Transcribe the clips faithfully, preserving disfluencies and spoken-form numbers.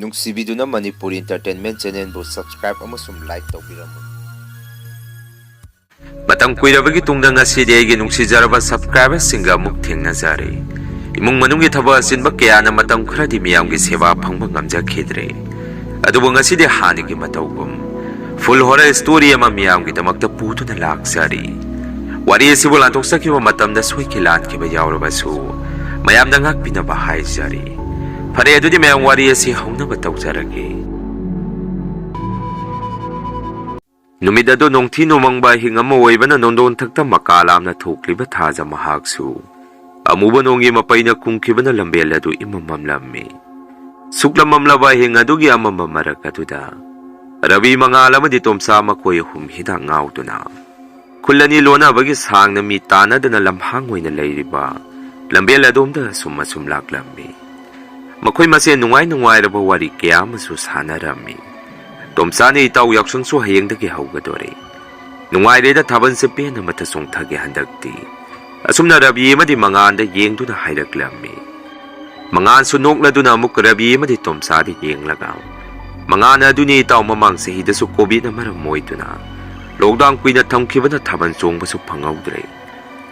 ꯅꯨꯡꯁꯤꯕꯤꯗꯨꯅ Manipur Entertainment Channelꯕꯨ subscribe ꯑꯃꯁꯨꯡ like ꯇꯧꯕꯤꯔꯝꯃꯨ꯫ ꯃꯇꯝ ꯀꯨꯏꯔꯕꯒꯤ ꯇꯨꯡꯗ ꯉꯁꯤꯗꯤ ꯑꯩꯒꯤ ꯅꯨꯡꯁꯤꯖꯔꯕ subscriberꯁꯤꯡꯒ ꯑꯃꯨꯛ ꯊꯦꯡꯅꯖꯔꯦ꯫ ꯏꯃꯨꯡ ꯃꯅꯨꯡꯒꯤ ꯊꯕꯛ ꯑꯆꯤꯟꯕ ꯀꯌꯥꯅ ꯃꯇꯝ ꯈꯔꯗꯤ ꯃꯤꯌꯥꯝꯒꯤ ꯁꯦꯕꯥ ꯐꯪꯕ ꯉꯝꯖꯈꯤꯗ꯭ꯔꯦ꯫ ꯑꯗꯨꯕꯨ ꯉꯁꯤꯗꯤ ꯍꯥꯟꯅꯒꯤ ꯃꯇꯧꯒꯨꯝ full horror story ꯑꯃ ꯃꯤꯌꯥꯝꯒꯤꯗꯃꯛꯇ ꯄꯨꯗꯨꯅ ꯂꯥꯛꯆꯔꯤ꯫ ꯋꯥꯔꯤ ꯑꯁꯤꯕꯨ ꯂꯥꯟꯊꯣꯛꯆꯈꯤꯕ ꯃꯇꯝꯗ ꯁꯣꯏꯈꯤ ꯂꯥꯟꯈꯤꯕ ꯌꯥꯎꯔꯕꯁꯨ ꯃꯌꯥꯝꯗ ꯉꯥꯛꯄꯤꯅꯕ ꯍꯥꯏꯖꯔꯤ꯫ ꯐꯔꯦ, ꯑꯗꯨꯗꯤ ꯃꯌꯥꯝ ꯋꯥꯔꯤ ꯑꯁꯤ ꯍꯧꯅꯕ ꯇꯧꯖꯔꯒꯦ꯫ ꯅꯨꯃꯤꯠ ꯑꯗꯨ ꯅꯣꯡꯊꯤ ꯅꯣꯡꯃꯪꯕ ꯑꯍꯤꯡ ꯑꯃ ꯑꯣꯏꯕꯅ ꯅꯣꯡꯗꯣꯟꯊꯛꯇ ꯃꯀꯥ ꯂꯥꯝꯅ ꯊꯣꯛꯂꯤꯕ ꯊꯥꯖ ꯃꯍꯥꯛꯁꯨ ꯑꯃꯨꯕ ꯅꯣꯡꯒꯤ ꯃꯄꯩꯅ ꯈꯨꯝꯈꯤꯕꯅ ꯂꯝꯕꯦꯜ ꯑꯗꯨ ꯏꯃꯝ ꯃꯝꯂꯝꯃꯤ꯫ ꯁꯨꯛꯂꯝ ꯃꯝꯂꯕ ꯑꯍꯤꯡ ꯑꯗꯨꯒꯤ ꯑꯃꯝꯕ ꯃꯔꯛ ꯑꯗꯨꯗ ꯔꯕꯤ, ꯃꯉꯥꯜ ꯑꯃꯗꯤ ꯇꯣꯝꯆꯥ ꯃꯈꯣꯏ ꯑꯍꯨꯝ ꯍꯤꯗꯥꯛ ꯉꯥꯎꯗꯨꯅ ꯈꯨꯜ ꯑꯅꯤ ꯂꯣꯟꯅꯕꯒꯤ ꯁꯥꯡꯅ ꯃꯤ ꯇꯥꯟꯅꯗꯅ ꯂꯝꯍꯥꯡ ꯑꯣꯏꯅ ꯂꯩꯔꯤꯕ ꯂꯝꯕꯦꯜ ꯑꯗꯣꯝꯗ ꯑꯁꯨꯝ ꯑꯁꯨꯝ ꯂꯥꯛꯂꯝꯃꯤ꯫ ꯃꯈꯣꯏ ꯃꯁꯦꯟ ꯅꯨꯡꯉꯥꯏ ꯅꯨꯡꯉꯥꯏꯔꯕ ꯋꯥꯔꯤ ꯀꯌꯥ ꯑꯃꯁꯨ ꯁꯥꯟꯅꯔꯝꯃꯤ꯫ ꯇꯣꯝꯆꯥꯅ, "ꯏꯇꯥꯎ, ꯌꯥꯎꯁꯪꯁꯨ ꯍꯌꯦꯡꯗꯒꯤ ꯍꯧꯒꯗꯣꯔꯦ꯫ ꯅꯨꯡꯉꯥꯏꯔꯦꯗ, ꯊꯥꯕꯜꯁꯦ ꯄꯦꯟꯅ ꯑꯃꯠꯇ ꯆꯣꯡꯊꯒꯦ ꯍꯟꯗꯛꯇꯤ"꯫ ꯑꯁꯨꯝꯅ ꯔꯕꯤ ꯑꯃꯗꯤ ꯃꯉꯥꯟꯗ ꯌꯦꯡꯗꯨꯅ ꯍꯥꯏꯔꯛꯂꯝꯃꯤ꯫ ꯃꯉꯥꯟꯁꯨ ꯅꯣꯛꯂꯗꯨꯅ ꯑꯃꯨꯛ ꯔꯕꯤ ꯑꯃꯗꯤ ꯇꯣꯝꯆꯥꯗ ꯌꯦꯡꯂꯒ, "ꯃꯉꯥꯟ, ꯑꯗꯨꯅꯤ ꯏꯇꯥꯎ, ꯃꯃꯥꯡ ꯆꯍꯤꯗꯁꯨ COVIDꯅ ꯃꯔꯝ ꯑꯣꯏꯗꯨꯅ lockdown ꯀꯨꯏꯅ ꯊꯝꯈꯤꯕꯅ ꯊꯥꯕꯜ ꯆꯣꯡꯕꯁꯨ ꯐꯪꯍꯧꯗ꯭ꯔꯦ꯫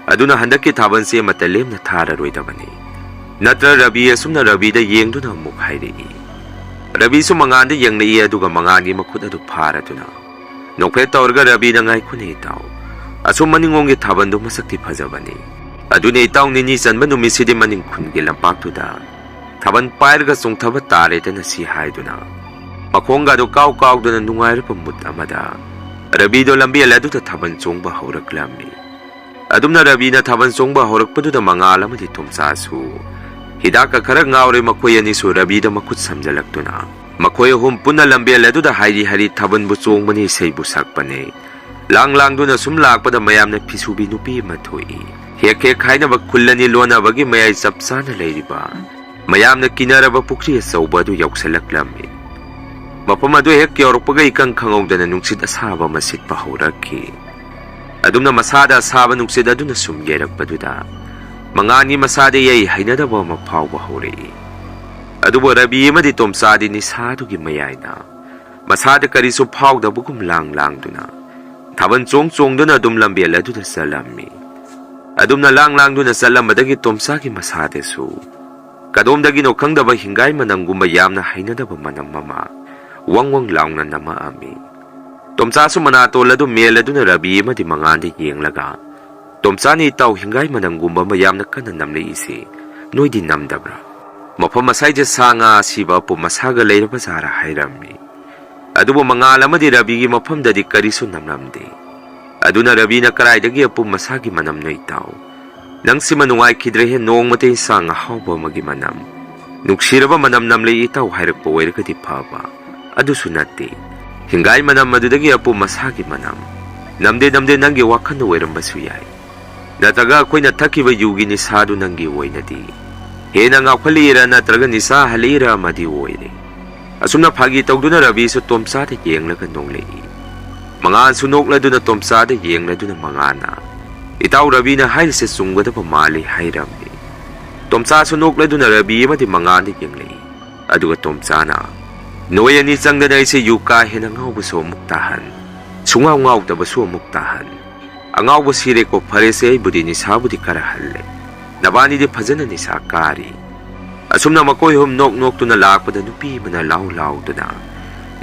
ꯑꯗꯨꯅ ꯍꯟꯗꯛꯀꯤ ꯊꯥꯕꯜꯁꯦ ꯑꯃꯠꯇ ꯂꯦꯝꯅ ꯊꯥꯔꯔꯣꯏꯗꯕꯅꯤ"꯫ ꯅꯠꯇ꯭ꯔ ꯔꯕꯤ ꯑꯁꯨꯝꯅ ꯔꯕꯤꯗ ꯌꯦꯡꯗꯨꯅ ꯑꯃꯨꯛ ꯍꯥꯏꯔꯛꯏ꯫ ꯔꯕꯤꯁꯨ ꯃꯉꯥꯟꯗ ꯌꯦꯡꯂꯛꯏ, ꯑꯗꯨꯒ ꯃꯉꯥꯟꯒꯤ ꯃꯈꯨꯠ ꯑꯗꯨ ꯐꯥꯔꯗꯨꯅ ꯅꯣꯛꯐꯦꯠ ꯇꯧꯔꯒ ꯔꯕꯤꯅ, "ꯉꯥꯏꯈꯣꯅꯦ ꯏꯇꯥꯎ, ꯑꯁꯨꯝ ꯃꯅꯤꯡꯂꯣꯝꯒꯤ ꯊꯥꯕꯜꯗꯨ ꯃꯁꯛꯇꯤ ꯐꯖꯕꯅꯤ꯫ ꯑꯗꯨꯅꯦ ꯏꯇꯥꯎ, ꯅꯤꯅꯤ ꯆꯟꯕ ꯅꯨꯃꯤꯠꯁꯤꯗꯤ ꯃꯅꯤꯡ ꯈꯨꯟꯒꯤ ꯂꯝꯄꯥꯛꯇꯨꯗ ꯊꯥꯕꯜ ꯄꯥꯏꯔꯒ ꯆꯣꯡꯊꯕ ꯇꯥꯔꯦꯗꯅ" ꯁꯤ ꯍꯥꯏꯗꯨꯅ ꯃꯈꯣꯡꯒ ꯑꯗꯨ ꯀꯥꯎ ꯀꯥꯎꯗꯨꯅ ꯅꯨꯡꯉꯥꯏꯔꯕ mood ꯑꯃꯗ ꯔꯕꯤꯗꯣ ꯂꯝꯕꯦꯜ ꯑꯗꯨꯗ ꯊꯥꯕꯜ ꯆꯣꯡꯕ ꯍꯧꯔꯛꯂꯝꯃꯤ꯫ ꯑꯗꯨꯝꯅ ꯔꯕꯤꯅ ꯊꯥꯕꯜ ꯆꯣꯡꯕ ꯍꯧꯔꯛꯄꯗꯨꯗ ꯃꯉꯥꯜ ꯑꯃꯗꯤ ꯇꯣꯝꯆꯥꯁꯨ ꯍꯤꯗꯥꯛꯀ ꯈꯔ ꯉꯥꯎꯔꯦ, ꯃꯈꯣꯏ ꯑꯅꯤꯁꯨ ꯔꯕꯤꯗ ꯃꯈꯨꯠ ꯁꯝꯖꯜꯂꯛꯇꯨꯅ ꯃꯈꯣꯏ ꯑꯍꯨꯝ ꯄꯨꯟꯅ ꯂꯝꯕꯦꯜ ꯑꯗꯨꯗ ꯍꯥꯏꯔꯤ ꯍꯥꯏꯔꯤ ꯊꯥꯕꯜꯕꯨ ꯆꯣꯡꯕꯅꯤ, ꯏꯁꯩꯕꯨ ꯁꯛꯄꯅꯤ꯫ ꯂꯥꯡ ꯂꯥꯡꯗꯨꯅ ꯁꯨꯝ ꯂꯥꯛꯄꯗ ꯃꯌꯥꯝꯅ ꯐꯤꯁꯨꯕꯤ ꯅꯨꯄꯤ ꯑꯃ ꯊꯣꯛꯏ꯫ ꯍꯦꯛ ꯍꯦꯛ ꯍꯥꯏꯅꯕ ꯈꯨꯜ ꯑꯅꯤ ꯂꯣꯟꯅꯕꯒꯤ ꯃꯌꯥꯏ ꯆꯞ ꯆꯥꯅ ꯂꯩꯔꯤꯕ ꯃꯌꯥꯝꯅ ꯀꯤꯅꯔꯕ ꯄꯨꯈ꯭ꯔꯤ ꯑꯆꯧꯕ ꯑꯗꯨ ꯌꯧꯁꯤꯜꯂꯛꯂꯝꯃꯤ꯫ ꯃꯐꯝ ꯑꯗꯨ ꯍꯦꯛ ꯌꯧꯔꯛꯄꯒ ꯏꯀꯪ ꯈꯪꯍꯧꯗꯅ ꯅꯨꯡꯁꯤꯠ ꯑꯁꯥꯕ ꯑꯃ ꯁꯤꯠꯄ ꯍꯧꯔꯛꯈꯤ꯫ ꯑꯗꯨꯝꯅ ꯃꯁꯥꯗ ꯑꯁꯥꯕ ꯅꯨꯡꯁꯤꯠ ꯑꯗꯨꯅ ꯁꯨꯝ ꯌꯩꯔꯛꯄꯗꯨꯗ ꯃꯉꯥꯜꯒꯤ ꯃꯁꯥꯗ ꯏꯍꯩ ꯍꯩꯅꯗꯕ ꯑꯃ ꯐꯥꯎꯕ ꯍꯧꯔꯛꯏ꯫ ꯑꯗꯨꯕꯨ ꯔꯕꯤ ꯑꯃꯗꯤ ꯇꯣꯝꯆꯥꯗꯤ ꯅꯤꯁꯥꯗꯨꯒꯤ ꯃꯌꯥꯏꯅ ꯃꯁꯥꯗ ꯀꯔꯤꯁꯨ ꯐꯥꯎꯗꯕꯒꯨꯝ ꯂꯥꯡ ꯂꯥꯡꯗꯨꯅ ꯊꯥꯕꯜ ꯆꯣꯡ ꯆꯣꯡꯗꯨꯅ ꯑꯗꯨꯝ ꯂꯝꯕꯦꯜ ꯑꯗꯨꯗ ꯆꯠꯂꯝꯃꯤ꯫ ꯑꯗꯨꯝꯅ ꯂꯥꯡ ꯂꯥꯡꯗꯨꯅ ꯆꯠꯂꯝꯕꯗꯒꯤ ꯇꯣꯝꯆꯥꯒꯤ ꯃꯁꯥꯗꯁꯨ ꯀꯗꯣꯝꯗꯒꯤꯅꯣ ꯈꯪꯗꯕ ꯍꯤꯡꯒꯥꯏ ꯃꯅꯝꯒꯨꯝꯕ ꯌꯥꯝꯅ ꯍꯩꯅꯗꯕ ꯃꯅꯝ ꯑꯃ ꯋꯪ ꯋꯪ ꯂꯥꯎꯅ ꯅꯝꯃꯛꯑꯝꯃꯤ꯫ ꯇꯣꯝꯆꯥꯁꯨ ꯃꯅꯥꯇꯣꯜ ꯑꯗꯨ ꯃꯦꯜ ꯑꯗꯨꯅ ꯔꯕꯤ ꯑꯃꯗꯤ ꯃꯉꯥꯟꯗ ꯌꯦꯡꯂꯒ, "ꯇꯣꯝꯆꯥꯅ ꯏꯇꯥꯎ ꯍꯤꯡꯒꯥꯏ ꯃꯅꯝꯒꯨꯝꯕ ꯑꯃ ꯌꯥꯝꯅ ꯀꯟꯅ ꯅꯝꯂꯛꯏꯁꯤ ꯅꯣꯏꯗꯤ ꯅꯝꯗꯕ꯭ꯔꯥ? ꯃꯐꯝ ꯑꯁꯥꯏꯗ ꯁꯥ ꯉꯥ ꯑꯁꯤꯕ ꯑꯄꯨꯝ ꯑꯁꯥꯒ ꯂꯩꯔꯕ ꯖꯥꯔꯥ?" ꯍꯥꯏꯔꯝꯃꯤ꯫ ꯑꯗꯨꯕꯨ ꯃꯉꯥꯜ ꯑꯃꯗꯤ ꯔꯕꯤꯒꯤ ꯃꯐꯝꯗꯗꯤ ꯀꯔꯤꯁꯨ ꯅꯝꯂꯝꯗꯦ꯫ ꯑꯗꯨꯅ ꯔꯕꯤꯅ, "ꯀꯔꯥꯏꯗꯒꯤ ꯑꯄꯨꯝ ꯑꯁꯥꯒꯤ ꯃꯅꯝꯅꯣ ꯏꯇꯥꯎ? ꯅꯪꯁꯤꯃ ꯅꯨꯡꯉꯥꯏꯈꯤꯗ꯭ꯔꯦꯍꯦ, ꯅꯣꯡꯃꯇ ꯏꯟꯁꯥꯡ ꯑꯍꯥꯎꯕ ꯑꯃꯒꯤ ꯃꯅꯝ, ꯅꯨꯡꯁꯤꯔꯕ ꯃꯅꯝ ꯅꯝꯂꯛꯏ ꯏꯇꯥꯎ" ꯍꯥꯏꯔꯛꯄ ꯑꯣꯏꯔꯒꯗꯤ ꯐꯕ꯫ ꯑꯗꯨꯁꯨ ꯅꯠꯇꯦ꯫ ꯍꯤꯡꯒꯥꯏ ꯃꯅꯝ ꯑꯗꯨꯗꯒꯤ ꯑꯄꯨꯝ ꯑꯁꯥꯒꯤ ꯃꯅꯝ꯫ ꯅꯝꯗꯦ, ꯅꯝꯗꯦ, ꯅꯪꯒꯤ ꯋꯥꯈꯜꯅ ꯑꯣꯏꯔꯝꯕꯁꯨ ꯌꯥꯏ꯫ ꯅꯠꯇ꯭ꯔꯒ ꯑꯩꯈꯣꯏꯅ ꯊꯛꯈꯤꯕ ꯌꯨꯒꯤ ꯅꯤꯁꯥꯗꯨ ꯅꯪꯒꯤ ꯑꯣꯏꯅꯗꯤ ꯍꯦꯟꯅ ꯉꯥꯎꯈꯠꯂꯛꯏꯔ ꯅꯠꯇ꯭ꯔꯒ ꯅꯤꯁꯥ ꯍꯜꯂꯛꯏꯔ ꯑꯃꯗꯤ ꯑꯣꯏꯔꯦ꯫ ꯑꯁꯨꯝꯅ ꯐꯥꯒꯤ ꯇꯧꯗꯨꯅ ꯔꯕꯤꯁꯨ ꯇꯣꯝꯆꯥꯗ ꯌꯦꯡꯂꯒ ꯅꯣꯛꯂꯛꯏ꯫ ꯃꯉꯥꯟꯁꯨ ꯅꯣꯛꯂꯗꯨꯅ ꯇꯣꯝꯆꯥꯗ ꯌꯦꯡꯂꯗꯨꯅ ꯃꯉꯥꯟꯅ, "ꯏꯇꯥꯎ ꯔꯕꯤꯅ ꯍꯥꯏꯔꯤꯁꯦ ꯆꯨꯝꯒꯗꯕ ꯃꯥꯜꯂꯤ" ꯍꯥꯏꯔꯝꯃꯤ꯫ ꯇꯣꯝꯆꯥꯁꯨ ꯅꯣꯛꯂꯗꯨꯅ ꯔꯕꯤ ꯑꯃꯗꯤ ꯃꯉꯥꯟꯗ ꯌꯦꯡꯂꯛꯏ꯫ ꯑꯗꯨꯒ ꯇꯣꯝꯆꯥꯅ, "ꯅꯣꯏ ꯑꯅꯤ ꯆꯪꯗꯅ ꯑꯩꯁꯦ ꯌꯨ ꯀꯥ ꯍꯦꯟꯅ ꯉꯥꯎꯕꯁꯨ ꯑꯃꯨꯛ ꯇꯥꯍꯟ, ꯁꯨꯡꯉꯥꯎ ꯉꯥꯎꯗꯕꯁꯨ ꯑꯃꯨꯛ ꯇꯥꯍꯟ꯫ ꯑꯉꯥꯎꯕ ꯁꯤꯔꯦꯀꯣ, ꯐꯔꯦꯁꯦ, ꯑꯩꯕꯨꯗꯤ ꯅꯤꯁꯥꯕꯨꯗꯤ ꯈꯔ ꯍꯜꯂꯦ꯫ ꯅꯕꯥꯅꯤꯗꯤ ꯐꯖꯅ ꯅꯤꯁꯥ ꯀꯥꯔꯤ"꯫ ꯑꯁꯨꯝꯅ ꯃꯈꯣꯏ ꯑꯍꯨꯝ ꯅꯣꯛ ꯅꯣꯛꯇꯨꯅ ꯂꯥꯛꯄꯗ ꯅꯨꯄꯤ ꯑꯃꯅ ꯂꯥꯎ ꯂꯥꯎꯗꯨꯅ,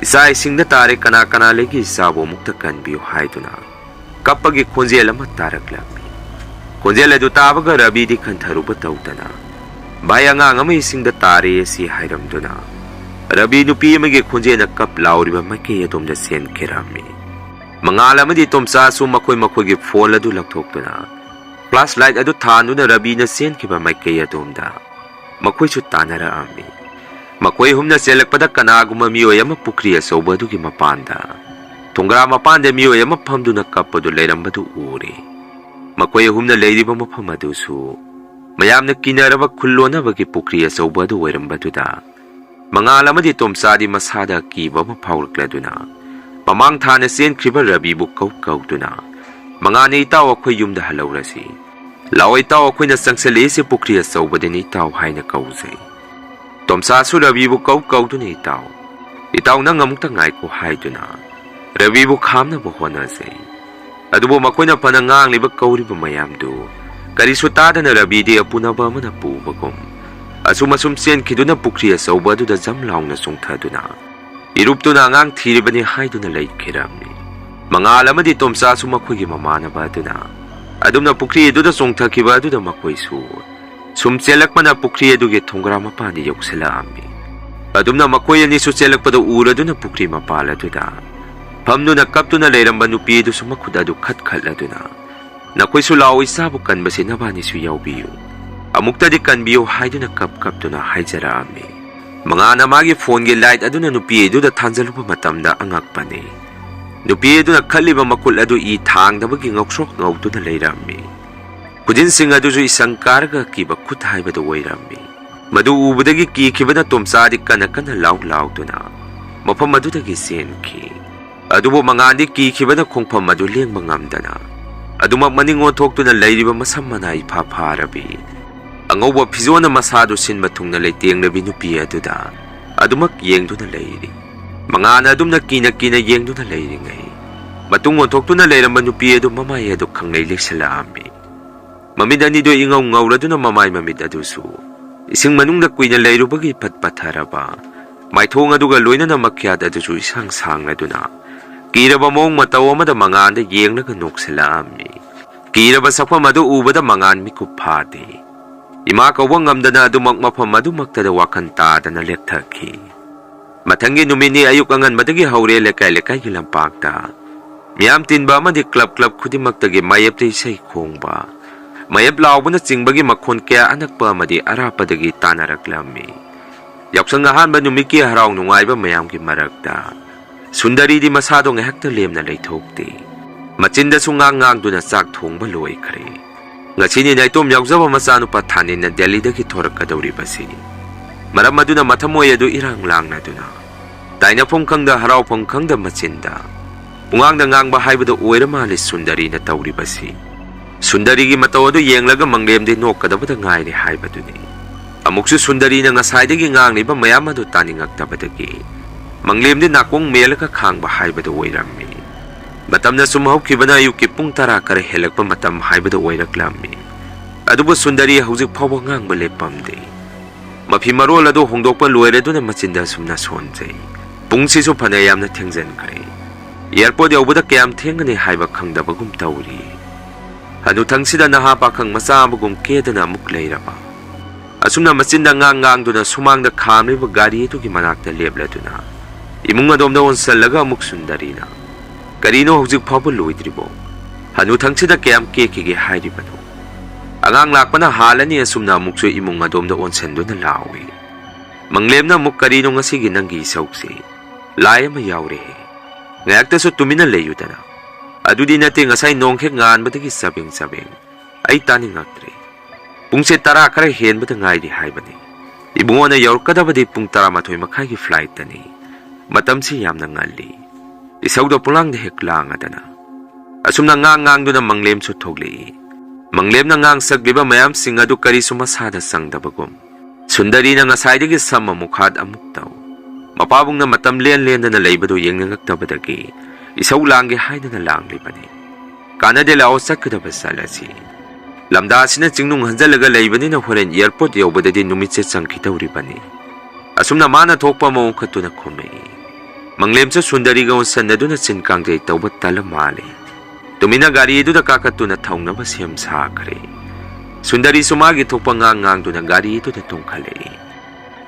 "ꯏꯆꯥ ꯏꯁꯤꯡꯗ ꯇꯥꯔꯦ, ꯀꯅꯥ ꯀꯅꯥ ꯂꯩꯒꯦ ꯏꯆꯥꯕꯨ ꯑꯃꯨꯛꯇ ꯀꯟꯕꯤꯌꯨ" ꯍꯥꯏꯗꯨꯅ ꯀꯞꯄꯒꯤ ꯈꯣꯟꯖꯦꯜ ꯑꯃ ꯇꯥꯔꯛꯂꯝꯃꯤ꯫ ꯈꯣꯟꯖꯦꯜ ꯑꯗꯨ ꯇꯥꯕꯒ ꯔꯕꯤꯗꯤ ꯈꯟꯊꯔꯨꯕ ꯇꯧꯗꯅ, "ꯚꯥꯏ, ꯑꯉꯥꯡ ꯑꯃ ꯏꯁꯤꯡꯗ ꯇꯥꯔꯦ" ꯑꯁꯤ ꯍꯥꯏꯔꯝꯗꯨꯅ ꯔꯕꯤ ꯅꯨꯄꯤ ꯑꯃꯒꯤ ꯈꯣꯟꯖꯦꯜꯅ ꯀꯞ ꯂꯥꯎꯔꯤꯕ ꯃꯥꯏꯀꯩ ꯑꯗꯣꯝꯗ ꯆꯦꯟꯈꯤꯔꯝꯃꯤ꯫ ꯃꯉꯥꯜ ꯑꯃꯗꯤ ꯇꯣꯝꯆꯥꯁꯨ ꯃꯈꯣꯏ ꯃꯈꯣꯏꯒꯤ ꯐꯣꯟ ꯑꯗꯨ ꯂꯧꯊꯣꯛꯇꯨꯅ ꯐ꯭ꯂꯥꯁ ꯂꯥꯏꯠ ꯑꯗꯨ ꯊꯥꯟꯗꯨꯅ ꯔꯕꯤꯅ ꯆꯦꯟꯈꯤꯕ ꯃꯥꯏꯀꯩ ꯑꯗꯣꯝꯗ ꯃꯈꯣꯏꯁꯨ ꯇꯥꯟꯅꯔꯛꯑꯝꯃꯤ꯫ ꯃꯈꯣꯏ ꯑꯍꯨꯝꯅ ꯆꯦꯜꯂꯛꯄꯗ ꯀꯅꯥꯒꯨꯝꯕ ꯃꯤꯑꯣꯏ ꯑꯃ ꯄꯨꯈ꯭ꯔꯤ ꯑꯆꯧꯕ ꯑꯗꯨꯒꯤ ꯃꯄꯥꯟꯗ, ꯊꯣꯡꯒ꯭ꯔꯥ ꯃꯄꯥꯟꯗ ꯃꯤꯑꯣꯏ ꯑꯃ ꯐꯝꯗꯨꯅ ꯀꯞꯄꯗꯨ ꯂꯩꯔꯝꯕꯗꯨ ꯎꯔꯦ꯫ ꯃꯈꯣꯏ ꯑꯍꯨꯝꯅ ꯂꯩꯔꯤꯕ ꯃꯐꯝ ꯑꯗꯨꯁꯨ ꯃꯌꯥꯝꯅ ꯀꯤꯅꯔꯕ ꯈꯨꯜ ꯂꯣꯟꯅꯕꯒꯤ ꯄꯨꯈ꯭ꯔꯤ ꯑꯆꯧꯕ ꯑꯗꯨ ꯑꯣꯏꯔꯝꯕꯗꯨꯗ, ꯃꯉꯥꯜ ꯑꯃꯗꯤ ꯇꯣꯝꯆꯥꯗꯤ ꯃꯁꯥꯗ ꯑꯀꯤꯕ ꯑꯃ ꯐꯥꯎꯔꯛꯂꯗꯨꯅ, ꯃꯃꯥꯡ ꯊꯥꯅ ꯆꯦꯟꯈ꯭ꯔꯤꯕ ꯔꯕꯤꯕꯨ ꯀꯧ ꯀꯧꯗꯨꯅ, "ꯃꯉꯥꯜꯅ ꯏꯇꯥꯎ, ꯑꯩꯈꯣꯏ ꯌꯨꯝꯗ ꯍꯜꯂꯧꯔꯁꯤ꯫ ꯂꯥꯛꯑꯣ ꯏꯇꯥꯎ, ꯑꯩꯈꯣꯏꯅ ꯆꯪꯁꯤꯜꯂꯛꯏꯁꯤ ꯄꯨꯈ꯭ꯔꯤ ꯑꯆꯧꯕꯗꯅꯤ ꯏꯇꯥꯎ" ꯍꯥꯏꯅ ꯀꯧꯖꯩ꯫ ꯇꯣꯝꯆꯥꯁꯨ ꯔꯕꯤꯕꯨ ꯀꯧ ꯀꯧꯗꯨꯅ, "ꯏꯇꯥꯎ, ꯏꯇꯥꯎ, ꯅꯪ ꯑꯃꯨꯛꯇ ꯉꯥꯏꯈꯣ" ꯍꯥꯏꯗꯨꯅ ꯔꯕꯤꯕꯨ ꯈꯥꯝꯅꯕ ꯍꯣꯠꯅꯖꯩ꯫ ꯑꯗꯨꯕꯨ ꯃꯈꯣꯏꯅ ꯐꯅ ꯉꯥꯡꯂꯤꯕ ꯀꯧꯔꯤꯕ ꯃꯌꯥꯝꯗꯨ ꯀꯔꯤꯁꯨ ꯇꯥꯗꯅ ꯔꯕꯤꯗꯤ ꯑꯄꯨꯅꯕ ꯑꯃꯅ ꯄꯨꯕꯒꯨꯝ ꯑꯁꯨꯝ ꯑꯁꯨꯝ ꯆꯦꯟꯈꯤꯗꯨꯅ ꯄꯨꯈ꯭ꯔꯤ ꯑꯆꯧꯕ ꯑꯗꯨꯗ ꯖꯝ ꯂꯥꯎꯅ ꯆꯣꯡꯊꯗꯨꯅ ꯏꯔꯨꯞꯇꯨꯅ ꯑꯉꯥꯡ ꯊꯤꯔꯤꯕꯅꯤ ꯍꯥꯏꯗꯨꯅ ꯂꯩꯈꯤꯔꯝꯃꯤ꯫ ꯃꯉꯥꯜ ꯑꯃꯗꯤ ꯇꯣꯝꯆꯥꯁꯨ ꯃꯈꯣꯏꯒꯤ ꯃꯃꯥꯟꯅꯕ ꯑꯗꯨꯅ ꯑꯗꯨꯝꯅ ꯄꯨꯈ꯭ꯔꯤ ꯑꯗꯨꯗ ꯆꯣꯡꯊꯈꯤꯕ ꯑꯗꯨꯗ ꯃꯈꯣꯏꯁꯨ ꯁꯨꯝ ꯆꯦꯜꯂꯛꯄꯅ ꯄꯨꯈ꯭ꯔꯤ ꯑꯗꯨꯒꯤ ꯊꯣꯡꯒ꯭ꯔꯥ ꯃꯄꯥꯟꯗ ꯌꯧꯁꯤꯜꯂꯛꯑꯝꯃꯤ꯫ ꯑꯗꯨꯝꯅ ꯃꯈꯣꯏ ꯑꯅꯤꯁꯨ ꯆꯦꯜꯂꯛꯄꯗ ꯎꯔꯗꯨꯅ ꯄꯨꯈ꯭ꯔꯤ ꯃꯄꯥꯜ ꯑꯗꯨꯗ ꯐꯝꯗꯨꯅ ꯀꯞꯇꯨꯅ ꯂꯩꯔꯝꯕ ꯅꯨꯄꯤ ꯑꯗꯨꯁꯨ ꯃꯈꯨꯠ ꯑꯗꯨ ꯈꯠꯈꯠꯂꯗꯨꯅ, "ꯅꯈꯣꯏꯁꯨ ꯂꯥꯛꯑꯣ, ꯏꯆꯥꯕꯨ ꯀꯟꯕꯁꯤ ꯅꯕꯥꯅꯤꯁꯨ ꯌꯥꯎꯕꯤꯌꯨ, ꯑꯃꯨꯛꯇꯗꯤ ꯀꯟꯕꯤꯌꯨ" ꯍꯥꯏꯗꯨꯅ ꯀꯞ ꯀꯞꯇꯨꯅ ꯍꯥꯏꯖꯔꯛꯑꯝꯃꯤ꯫ ꯃꯉꯥꯅ ꯃꯥꯒꯤ ꯐꯣꯟꯒꯤ ꯂꯥꯏꯠ ꯑꯗꯨꯅ ꯅꯨꯄꯤ ꯑꯗꯨꯗ ꯊꯥꯟꯖꯜꯂꯨꯕ ꯃꯇꯝꯗ ꯑꯉꯛꯄꯅꯤ꯫ ꯅꯨꯄꯤ ꯑꯗꯨꯅ ꯈꯠꯂꯤꯕ ꯃꯈꯨꯠ ꯑꯗꯨ ꯏ ꯊꯥꯡꯗꯕꯒꯤ ꯉꯧꯁ꯭ꯔꯣꯛ ꯉꯧꯗꯨꯅ ꯂꯩꯔꯝꯃꯤ꯫ ꯈꯨꯖꯤꯟꯁꯤꯡ ꯑꯗꯨꯁꯨ ꯏꯁꯪ ꯀꯥꯔꯒ ꯀꯤꯕ ꯈꯨꯠ ꯍꯥꯏꯕꯗꯨ ꯑꯣꯏꯔꯝꯃꯤ꯫ ꯃꯗꯨ ꯎꯕꯗꯒꯤ ꯀꯤꯈꯤꯕꯅ ꯇꯣꯝꯆꯥꯗꯤ ꯀꯟꯅ ꯀꯟꯅ ꯂꯥꯎ ꯂꯥꯎꯗꯨꯅ ꯃꯐꯝ ꯑꯗꯨꯗꯒꯤ ꯆꯦꯟꯈꯤ꯫ ꯑꯗꯨꯕꯨ ꯃꯉꯥꯟꯗꯤ ꯀꯤꯈꯤꯕꯅ ꯈꯣꯡꯐꯝ ꯑꯗꯨ ꯂꯦꯡꯕ ꯉꯝꯗꯅ ꯑꯗꯨꯃꯛ ꯃꯅꯤꯡ ꯑꯣꯟꯊꯣꯛꯇꯨꯅ ꯂꯩꯔꯤꯕ ꯃꯁꯝ ꯃꯅꯥ ꯏꯐꯥ ꯐꯥꯔꯕꯤ ꯑꯉꯧꯕ ꯐꯤꯖꯣꯜꯅ ꯃꯁꯥꯗꯨ ꯁꯤꯟꯕ ꯊꯨꯡꯅ ꯂꯩꯇꯦꯡꯂꯕꯤ ꯅꯨꯄꯤ ꯑꯗꯨꯗ ꯑꯗꯨꯃꯛ ꯌꯦꯡꯗꯨꯅ ꯂꯩꯔꯤ꯫ ꯃꯉꯥꯟꯅ ꯑꯗꯨꯝꯅ ꯀꯤꯅ ꯀꯤꯅ ꯌꯦꯡꯗꯨꯅ ꯂꯩꯔꯤꯉꯩ, ꯃꯇꯨꯡ ꯑꯣꯟꯊꯣꯛꯇꯨꯅ ꯂꯩꯔꯝꯕ ꯅꯨꯄꯤ ꯑꯗꯨ ꯃꯃꯥꯏ ꯑꯗꯨ ꯈꯪꯂꯩ ꯂꯩꯁꯤꯜꯂꯛꯑꯝꯃꯤ꯫ ꯃꯃꯤꯠ ꯑꯅꯤꯗꯨ ꯏꯉꯧ ꯉꯧꯔꯗꯨꯅ ꯃꯃꯥꯏ ꯃꯃꯤꯠ ꯑꯗꯨꯁꯨ ꯏꯁꯤꯡ ꯃꯅꯨꯡꯗ ꯀꯨꯏꯅ ꯂꯩꯔꯨꯕꯒꯤ ꯄꯠ ꯄꯠꯊꯔꯕ ꯃꯥꯏꯊꯣꯡ ꯑꯗꯨꯒ ꯂꯣꯏꯅꯅ ꯃꯈ꯭ꯌꯥꯠ ꯑꯗꯨꯁꯨ ꯏꯁꯥꯡ ꯁꯥꯡꯂꯗꯨꯅ ꯀꯤꯔꯕ ꯃꯑꯣꯡ ꯃꯇꯧ ꯑꯃꯗ ꯃꯉꯥꯟꯗ ꯌꯦꯡꯂꯒ ꯅꯣꯛꯁꯤꯜꯂꯛꯑꯝꯃꯤ꯫ ꯀꯤꯔꯕ ꯁꯛꯐꯝ ꯑꯗꯨ ꯎꯕꯗ ꯃꯉꯥꯟ ꯃꯤꯀꯨꯞ ꯐꯥꯗꯦ꯫ ꯏꯃꯥ ꯀꯧꯕ ꯉꯝꯗꯅ ꯑꯗꯨꯃꯛ ꯃꯐꯝ ꯑꯗꯨꯃꯛꯇꯗ ꯋꯥꯈꯜ ꯇꯥꯗꯅ ꯂꯦꯞꯊꯈꯤ꯫ ꯃꯊꯪꯒꯤ ꯅꯨꯃꯤꯠꯅꯤ ꯑꯌꯨꯛ ꯑꯉꯟꯕꯗꯒꯤ ꯍꯧꯔꯦ ꯂꯩꯀꯥꯏ ꯂꯩꯀꯥꯏꯒꯤ ꯂꯝꯄꯥꯛꯇ ꯃꯤꯌꯥꯝ ꯇꯤꯟꯕ ꯑꯃꯗꯤ ꯀ꯭ꯂꯕ ꯀ꯭ꯂꯕ ꯈꯨꯗꯤꯡꯃꯛꯇꯒꯤ ꯃꯥꯌꯦꯞꯇ ꯏꯁꯩ ꯈꯣꯡꯕ, ꯃꯥꯌꯦꯞ ꯂꯥꯎꯕꯅꯆꯤꯡꯕꯒꯤ ꯃꯈꯣꯟ ꯀꯌꯥ ꯑꯅꯛꯄ ꯑꯃꯗꯤ ꯑꯔꯥꯞꯄꯗꯒꯤ ꯇꯥꯅꯔꯛꯂꯝꯃꯤ꯫ ꯌꯥꯎꯁꯪ ꯑꯍꯥꯟꯕ ꯅꯨꯃꯤꯠꯀꯤ ꯍꯔꯥꯎ ꯅꯨꯡꯉꯥꯏꯕ ꯃꯌꯥꯝꯒꯤ ꯃꯔꯛꯇ ꯁꯨꯟꯗꯔꯤꯗꯤ ꯃꯁꯥꯗꯣ ꯉꯥꯏꯍꯥꯛꯇ ꯂꯦꯝꯅ ꯂꯩꯊꯣꯛꯇꯦ꯫ ꯃꯆꯤꯟꯗꯁꯨ ꯉꯥꯡ ꯉꯥꯡꯗꯨꯅ ꯆꯥꯛ ꯊꯣꯡꯕ ꯂꯣꯏꯈ꯭ꯔꯦ꯫ ꯉꯁꯤꯅꯤ ꯅꯥꯏꯇꯣꯝ ꯌꯥꯎꯖꯕ ꯃꯆꯥꯅꯨꯄꯥ ꯊꯥꯅꯤꯟꯅ ꯗꯦꯜꯂꯤꯗꯒꯤ ꯊꯣꯔꯛꯀꯗꯧꯔꯤꯕꯁꯤ꯫ ꯃꯔꯝ ꯑꯗꯨꯅ ꯃꯊꯃꯣꯏ ꯑꯗꯨ ꯏꯔꯥꯡ ꯂꯥꯡꯅꯗꯨꯅ ꯇꯥꯏꯅꯐꯝ ꯈꯪꯗ ꯍꯔꯥꯎꯐꯝ ꯈꯪꯗ ꯃꯆꯤꯟꯗ ꯄꯨꯡꯉꯥꯡꯗ ꯉꯥꯡꯕ ꯍꯥꯏꯕꯗꯨ ꯑꯣꯏꯔ ꯃꯥꯜꯂꯤ ꯁꯨꯟꯗꯔꯤꯅ ꯇꯧꯔꯤꯕꯁꯤ꯫ ꯁꯨꯟꯗꯔꯤꯒꯤ ꯃꯇꯧ ꯑꯗꯨ ꯌꯦꯡꯂꯒ ꯃꯪꯂꯦꯝꯗꯤ ꯅꯣꯛꯀꯗꯕꯗ ꯉꯥꯏꯔꯦ ꯍꯥꯏꯕꯗꯨꯅꯤ꯫ ꯑꯃꯨꯛꯁꯨ ꯁꯨꯟꯗꯔꯤꯅ ꯉꯁꯥꯏꯗꯒꯤ ꯉꯥꯡꯂꯤꯕ ꯃꯌꯥꯝ ꯑꯗꯨ ꯇꯥꯅꯤꯡꯉꯛꯇꯕꯗꯒꯤ ꯃꯪꯂꯦꯝꯗꯤ ꯅꯥꯀꯣꯡ ꯃꯦꯜꯂꯒ ꯈꯥꯡꯕ ꯍꯥꯏꯕꯗꯨ ꯑꯣꯏꯔꯝꯃꯤ꯫ ꯃꯇꯝꯅ ꯁꯨꯝ ꯍꯧꯈꯤꯕꯅ ꯑꯌꯨꯛꯀꯤ ꯄꯨꯡ ꯇꯔꯥ ꯈꯔ ꯍꯦꯜꯂꯛꯄ ꯃꯇꯝ ꯍꯥꯏꯕꯗꯨ ꯑꯣꯏꯔꯛꯂꯝꯃꯤ꯫ ꯑꯗꯨꯕꯨ ꯁꯨꯟꯗꯔꯤ ꯍꯧꯖꯤꯛ ꯐꯥꯎꯕ ꯉꯥꯡꯕ ꯂꯦꯞꯄꯝꯗꯦ꯫ ꯃꯐꯤ ꯃꯔꯣꯜ ꯑꯗꯨ ꯍꯣꯡꯗꯣꯛꯄ ꯂꯣꯏꯔꯗꯨꯅ ꯃꯆꯤꯟꯗ ꯑꯁꯨꯝꯅ ꯁꯣꯟꯖꯩ, "ꯄꯨꯡꯁꯤꯁꯨ ꯐꯅ ꯌꯥꯝꯅ ꯊꯦꯡꯖꯤꯟꯈ꯭ꯔꯦ꯫ ꯑꯦꯌꯥꯔꯄꯣꯔꯠ ꯌꯧꯕꯗ ꯀꯌꯥꯝ ꯊꯦꯡꯒꯅꯤ ꯍꯥꯏꯕ ꯈꯪꯗꯕꯒꯨꯝ ꯇꯧꯔꯤ꯫ ꯍꯅꯨꯊꯪꯁꯤꯗ ꯅꯍꯥ ꯄꯥꯈꯪ ꯃꯆꯥ ꯑꯃꯒꯨꯝ ꯀꯦꯗꯅ ꯑꯃꯨꯛ ꯂꯩꯔꯕ?" ꯑꯁꯨꯝꯅ ꯃꯆꯤꯟꯗ ꯉꯥꯡ ꯉꯥꯡꯗꯨꯅ ꯁꯨꯃꯥꯡꯗ ꯈꯥꯝꯂꯤꯕ ꯒꯥꯔꯤ ꯑꯗꯨꯒꯤ ꯃꯅꯥꯛꯇ ꯂꯦꯞꯂꯗꯨꯅ ꯏꯃꯨꯡ ꯑꯗꯣꯝꯗ ꯑꯣꯟꯁꯤꯜꯂꯒ ꯑꯃꯨꯛ ꯁꯨꯟꯗꯔꯤꯅ, "ꯀꯔꯤꯅꯣ ꯍꯧꯖꯤꯛ ꯐꯥꯎꯕ ꯂꯣꯏꯗ꯭ꯔꯤꯕꯣ? ꯍꯅꯨꯊꯪꯁꯤꯗ ꯀꯌꯥꯝ ꯀꯦꯛꯈꯤꯒꯦ ꯍꯥꯏꯔꯤꯕꯅꯣ? ꯑꯉꯥꯡ ꯂꯥꯛꯄꯅ ꯍꯥꯜꯂꯅꯤ," ꯑꯁꯨꯝꯅ ꯑꯃꯨꯛꯁꯨ ꯏꯃꯨꯡ ꯑꯗꯣꯝꯗ ꯑꯣꯟꯁꯤꯟꯗꯨꯅ ꯂꯥꯎꯏ꯫ ꯃꯪꯂꯦꯝꯅ ꯑꯃꯨꯛ, "ꯀꯔꯤꯅꯣ ꯉꯁꯤꯒꯤ ꯅꯪꯒꯤ ꯏꯁꯧꯁꯤ? ꯂꯥꯏ ꯑꯃ ꯌꯥꯎꯔꯦꯍꯦ꯫ ꯉꯥꯏꯍꯥꯛꯇꯁꯨ ꯇꯨꯃꯤꯟꯅ ꯂꯩꯌꯨꯗꯅ꯫ ꯑꯗꯨꯗꯤ ꯅꯠꯇꯦ, ꯉꯁꯥꯏ ꯅꯣꯡ ꯍꯦꯛ ꯉꯥꯟꯕꯗꯒꯤ ꯆꯕꯦꯡ ꯆꯕꯦꯡ꯫ ꯑꯩ ꯇꯥꯅꯤꯡꯉꯛꯇ꯭ꯔꯦ꯫ ꯄꯨꯡꯁꯦ ꯇꯔꯥ ꯈꯔ ꯍꯦꯟꯕꯗ ꯉꯥꯏꯔꯤ ꯍꯥꯏꯕꯅꯤ꯫ ꯏꯕꯨꯡꯉꯣꯅ ꯌꯧꯔꯛꯀꯗꯕꯗꯤ ꯄꯨꯡ ꯇꯔꯥꯃꯥꯊꯣꯏ ꯃꯈꯥꯏꯒꯤ ꯐ꯭ꯂꯥꯏꯠꯇꯅꯤ꯫ ꯃꯇꯝꯁꯤ ꯌꯥꯝꯅ ꯉꯜꯂꯤ꯫" ꯏꯁꯧꯗ ꯄꯨꯂꯥꯡꯗ ꯍꯦꯛ ꯂꯥꯡꯉꯗꯅ ꯑꯁꯨꯝꯅ ꯉꯥꯡ ꯉꯥꯡꯗꯨꯅ ꯃꯪꯂꯦꯝꯁꯨ ꯊꯣꯛꯂꯛꯏ꯫ ꯃꯪꯂꯦꯝꯅ ꯉꯥꯡ ꯁꯛꯂꯤꯕ ꯃꯌꯥꯝꯁꯤꯡ ꯑꯗꯨ ꯀꯔꯤꯁꯨ ꯃꯁꯥꯗ ꯆꯪꯗꯕꯒꯨꯝ ꯁꯨꯟꯗꯔꯤꯅ ꯉꯁꯥꯏꯗꯒꯤ ꯁꯝ ꯑꯃꯨꯛ ꯍꯥꯠ ꯑꯃꯨꯛ ꯇꯧ꯫ ꯃꯄꯥꯕꯨꯡꯅ ꯃꯇꯝ ꯂꯦꯟ ꯂꯦꯟꯗꯅ ꯂꯩꯕꯗꯨ ꯌꯦꯡꯅꯤꯡꯉꯛꯇꯕꯗꯒꯤ ꯏꯁꯧ ꯂꯥꯡꯒꯦ ꯍꯥꯏꯗꯅ ꯂꯥꯡꯂꯤꯕꯅꯤ꯫ "ꯀꯥꯟꯅꯗꯦ, ꯂꯥꯛꯑꯣ, ꯆꯠꯀꯗꯕ ꯆꯠꯂꯁꯤ꯫ ꯂꯝꯗꯥꯁꯤꯅ ꯆꯤꯡꯅꯨꯡ ꯍꯟꯖꯜꯂꯒ ꯂꯩꯕꯅꯤꯅ ꯍꯣꯔꯦꯟ ꯑꯦꯌꯥꯔꯄꯣꯔꯠ ꯌꯧꯕꯗꯗꯤ ꯅꯨꯃꯤꯠꯁꯦ ꯆꯪꯈꯤꯗꯧꯔꯤꯕꯅꯤ꯫" ꯑꯁꯨꯝꯅ ꯃꯥꯅ ꯊꯣꯛꯄ ꯑꯃ ꯑꯣꯟꯈꯠꯇꯨꯅ ꯈꯨꯝꯃꯛꯏ꯫ ꯃꯪꯂꯦꯝꯁꯨ ꯁꯨꯟꯗꯔꯤꯒ ꯑꯣꯟꯁꯟꯅꯗꯨꯅ ꯆꯤꯟ ꯀꯥꯡꯖꯩ ꯇꯧꯕ ꯇꯜꯂ ꯃꯥꯜꯂꯦ꯫ ꯇꯨꯃꯤꯟꯅ ꯒꯥꯔꯤ ꯑꯗꯨꯗ ꯀꯥꯈꯠꯇꯨꯅ ꯊꯧꯅꯕ ꯁꯦꯝ ꯁꯥꯈ꯭ꯔꯦ꯫ ꯁꯨꯟꯗꯔꯤꯁꯨ ꯃꯥꯒꯤ ꯊꯣꯛꯄ ꯉꯥꯡ ꯉꯥꯡꯗꯨꯅ ꯒꯥꯔꯤ ꯑꯗꯨꯗ ꯇꯣꯡꯈꯠꯂꯛꯏ꯫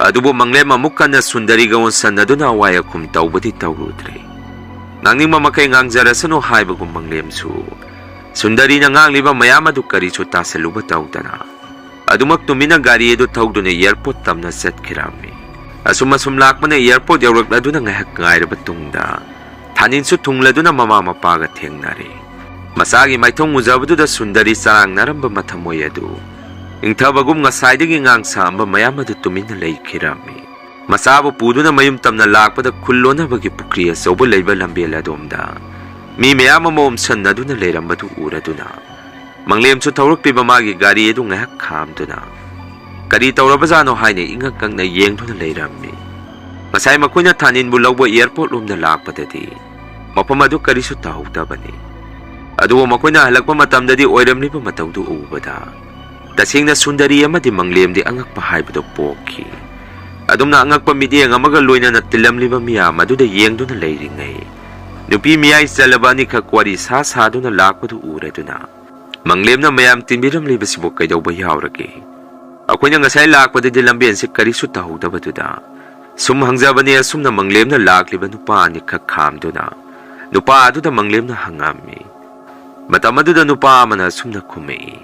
ꯑꯗꯨꯕꯨ ꯃꯪꯂꯦꯝ ꯑꯃꯨꯛ ꯍꯟꯅ ꯁꯨꯟꯗꯔꯤꯒ ꯑꯣꯟꯁꯟꯅꯗꯨꯅ ꯑꯋꯥꯏ ꯑꯈꯨꯝ ꯇꯧꯕꯗꯤ ꯇꯧꯔꯨꯗ꯭ꯔꯦ꯫ ꯉꯥꯡꯅꯤꯡꯕ ꯃꯈꯩ ꯉꯥꯡꯖꯔꯁꯅꯨ ꯍꯥꯏꯕꯒꯨꯝ ꯃꯪꯂꯦꯝꯁꯨ ꯁꯨꯟꯗꯔꯤꯅ ꯉꯥꯡꯂꯤꯕ ꯃꯌꯥꯝ ꯑꯗꯨ ꯀꯔꯤꯁꯨ ꯇꯥꯁꯜꯂꯨꯕ ꯇꯧꯗꯅ ꯑꯗꯨꯃꯛ ꯇꯨꯃꯤꯟꯅ ꯒꯥꯔꯤ ꯑꯗꯨ ꯊꯧꯗꯨꯅ ꯑꯦꯌꯥꯔꯄꯣꯔꯠ ꯇꯝꯅ ꯆꯠꯈꯤꯔꯝꯃꯤ꯫ ꯑꯁꯨꯝ ꯑꯁꯨꯝ ꯂꯥꯛꯄꯅ ꯑꯦꯌꯥꯔꯄꯣꯔꯠ ꯌꯧꯔꯛꯂꯗꯨꯅ ꯉꯥꯏꯍꯥꯛ ꯉꯥꯏꯔꯕ ꯇꯨꯡꯗ ꯊꯥꯅꯤꯟꯁꯨ ꯊꯨꯡꯂꯗꯨꯅ ꯃꯃꯥ ꯃꯄꯥꯒ ꯊꯦꯡꯅꯔꯦ꯫ ꯃꯆꯥꯒꯤ ꯃꯥꯏꯊꯣꯡ ꯎꯖꯕꯗꯨꯗ ꯁꯨꯟꯗꯔꯤ ꯆꯔꯥꯡꯅꯔꯝꯕ ꯃꯊꯃꯣꯏ ꯑꯗꯨ ꯏꯪꯊꯕꯒꯨꯝ ꯉꯁꯥꯏꯗꯒꯤ ꯉꯥꯡ ꯁꯥꯝꯕ ꯃꯌꯥꯝ ꯑꯗꯨ ꯇꯨꯃꯤꯟꯅ ꯂꯩꯈꯤꯔꯝꯃꯤ꯫ ꯃꯆꯥꯕꯨ ꯄꯨꯗꯨꯅ ꯃꯌꯨꯝ ꯇꯝꯅ ꯂꯥꯛꯄꯗ ꯈꯨꯜ ꯂꯣꯟꯅꯕꯒꯤ ꯄꯨꯈ꯭ꯔꯤ ꯑꯆꯧꯕ ꯂꯩꯕ ꯂꯝꯕꯦꯜ ꯑꯗꯣꯝꯗ ꯃꯤ ꯃꯌꯥꯝ ꯑꯃ ꯑꯣꯝꯁꯟꯅꯗꯨꯅ ꯂꯩꯔꯝꯕꯗꯨ ꯎꯔꯗꯨꯅ ꯃꯪꯂꯦꯝꯁꯨ ꯊꯧꯔꯛꯂꯤꯕ ꯃꯥꯒꯤ ꯒꯥꯔꯤ ꯑꯗꯨ ꯉꯥꯏꯍꯥꯛ ꯈꯥꯝꯗꯨꯅ ꯀꯔꯤ ꯇꯧꯔꯕꯖꯥꯠꯅꯣ ꯍꯥꯏꯅ ꯏꯉꯛ ꯉꯛꯅ ꯌꯦꯡꯗꯨꯅ ꯂꯩꯔꯝꯃꯤ꯫ ꯉꯁꯥꯏ ꯃꯈꯣꯏꯅ ꯊꯥꯅꯤꯟꯕꯨ ꯂꯧꯕ airport ꯂꯣꯝꯗ ꯂꯥꯛꯄꯗꯗꯤ ꯃꯐꯝ ꯑꯗꯨ ꯀꯔꯤꯁꯨ ꯇꯧꯍꯧꯗꯕꯅꯤ꯫ ꯑꯗꯨꯕꯨ ꯃꯈꯣꯏꯅ ꯍꯜꯂꯛꯄ ꯃꯇꯝꯗꯗꯤ ꯑꯣꯏꯔꯝꯂꯤꯕ ꯃꯇꯧꯗꯨ ꯎꯕꯗ ꯇꯁꯦꯡꯅ ꯁꯨꯟꯗꯔꯤ ꯑꯃꯗꯤ ꯃꯪꯂꯦꯝꯗꯤ ꯑꯉꯛꯄ ꯍꯥꯏꯕꯗꯨ ꯄꯣꯛꯈꯤ꯫ ꯑꯗꯨꯝꯅ ꯑꯉꯛꯄ ꯃꯤꯠꯌꯦꯡ ꯑꯃꯒ ꯂꯣꯏꯅꯅ ꯇꯤꯜꯂꯝꯂꯤꯕ ꯃꯤꯌꯥꯝ ꯑꯗꯨꯗ ꯌꯦꯡꯗꯨꯅ ꯂꯩꯔꯤꯉꯩ, ꯅꯨꯄꯤ ꯃꯤꯌꯥꯏ ꯆꯜꯂꯕ ꯑꯅꯤꯈꯛ ꯋꯥꯔꯤ ꯁꯥ ꯁꯥꯗꯨꯅ ꯂꯥꯛꯄꯗꯨ ꯎꯔꯗꯨꯅ, ꯃꯪꯂꯦꯝꯅ ꯃꯌꯥꯝ ꯇꯤꯟꯕꯤꯔꯝꯂꯤꯕꯁꯤꯕꯨ ꯀꯩꯗꯧꯕ ꯌꯥꯎꯔꯒꯦ? ꯑꯩꯈꯣꯏꯅ ꯉꯁꯥꯏ ꯂꯥꯛꯄꯗꯗꯤ ꯂꯝꯕꯦꯟꯁꯤ ꯀꯔꯤꯁꯨ ꯇꯧꯍꯧꯗꯕꯗꯨꯗ ꯁꯨꯝ ꯍꯪꯖꯕꯅꯤ꯫ ꯑꯁꯨꯝꯅ ꯃꯪꯂꯦꯝꯅ ꯂꯥꯛꯂꯤꯕ ꯅꯨꯄꯥ ꯑꯅꯤꯈꯛ ꯈꯥꯝꯗꯨꯅ ꯅꯨꯄꯥ ꯑꯗꯨꯗ ꯃꯪꯂꯦꯝꯅ ꯍꯪꯉꯝꯃꯤ꯫ ꯃꯇꯝ ꯑꯗꯨꯗ ꯅꯨꯄꯥ ꯑꯃꯅ ꯑꯁꯨꯝꯅ ꯈꯨꯝꯃꯛꯏ,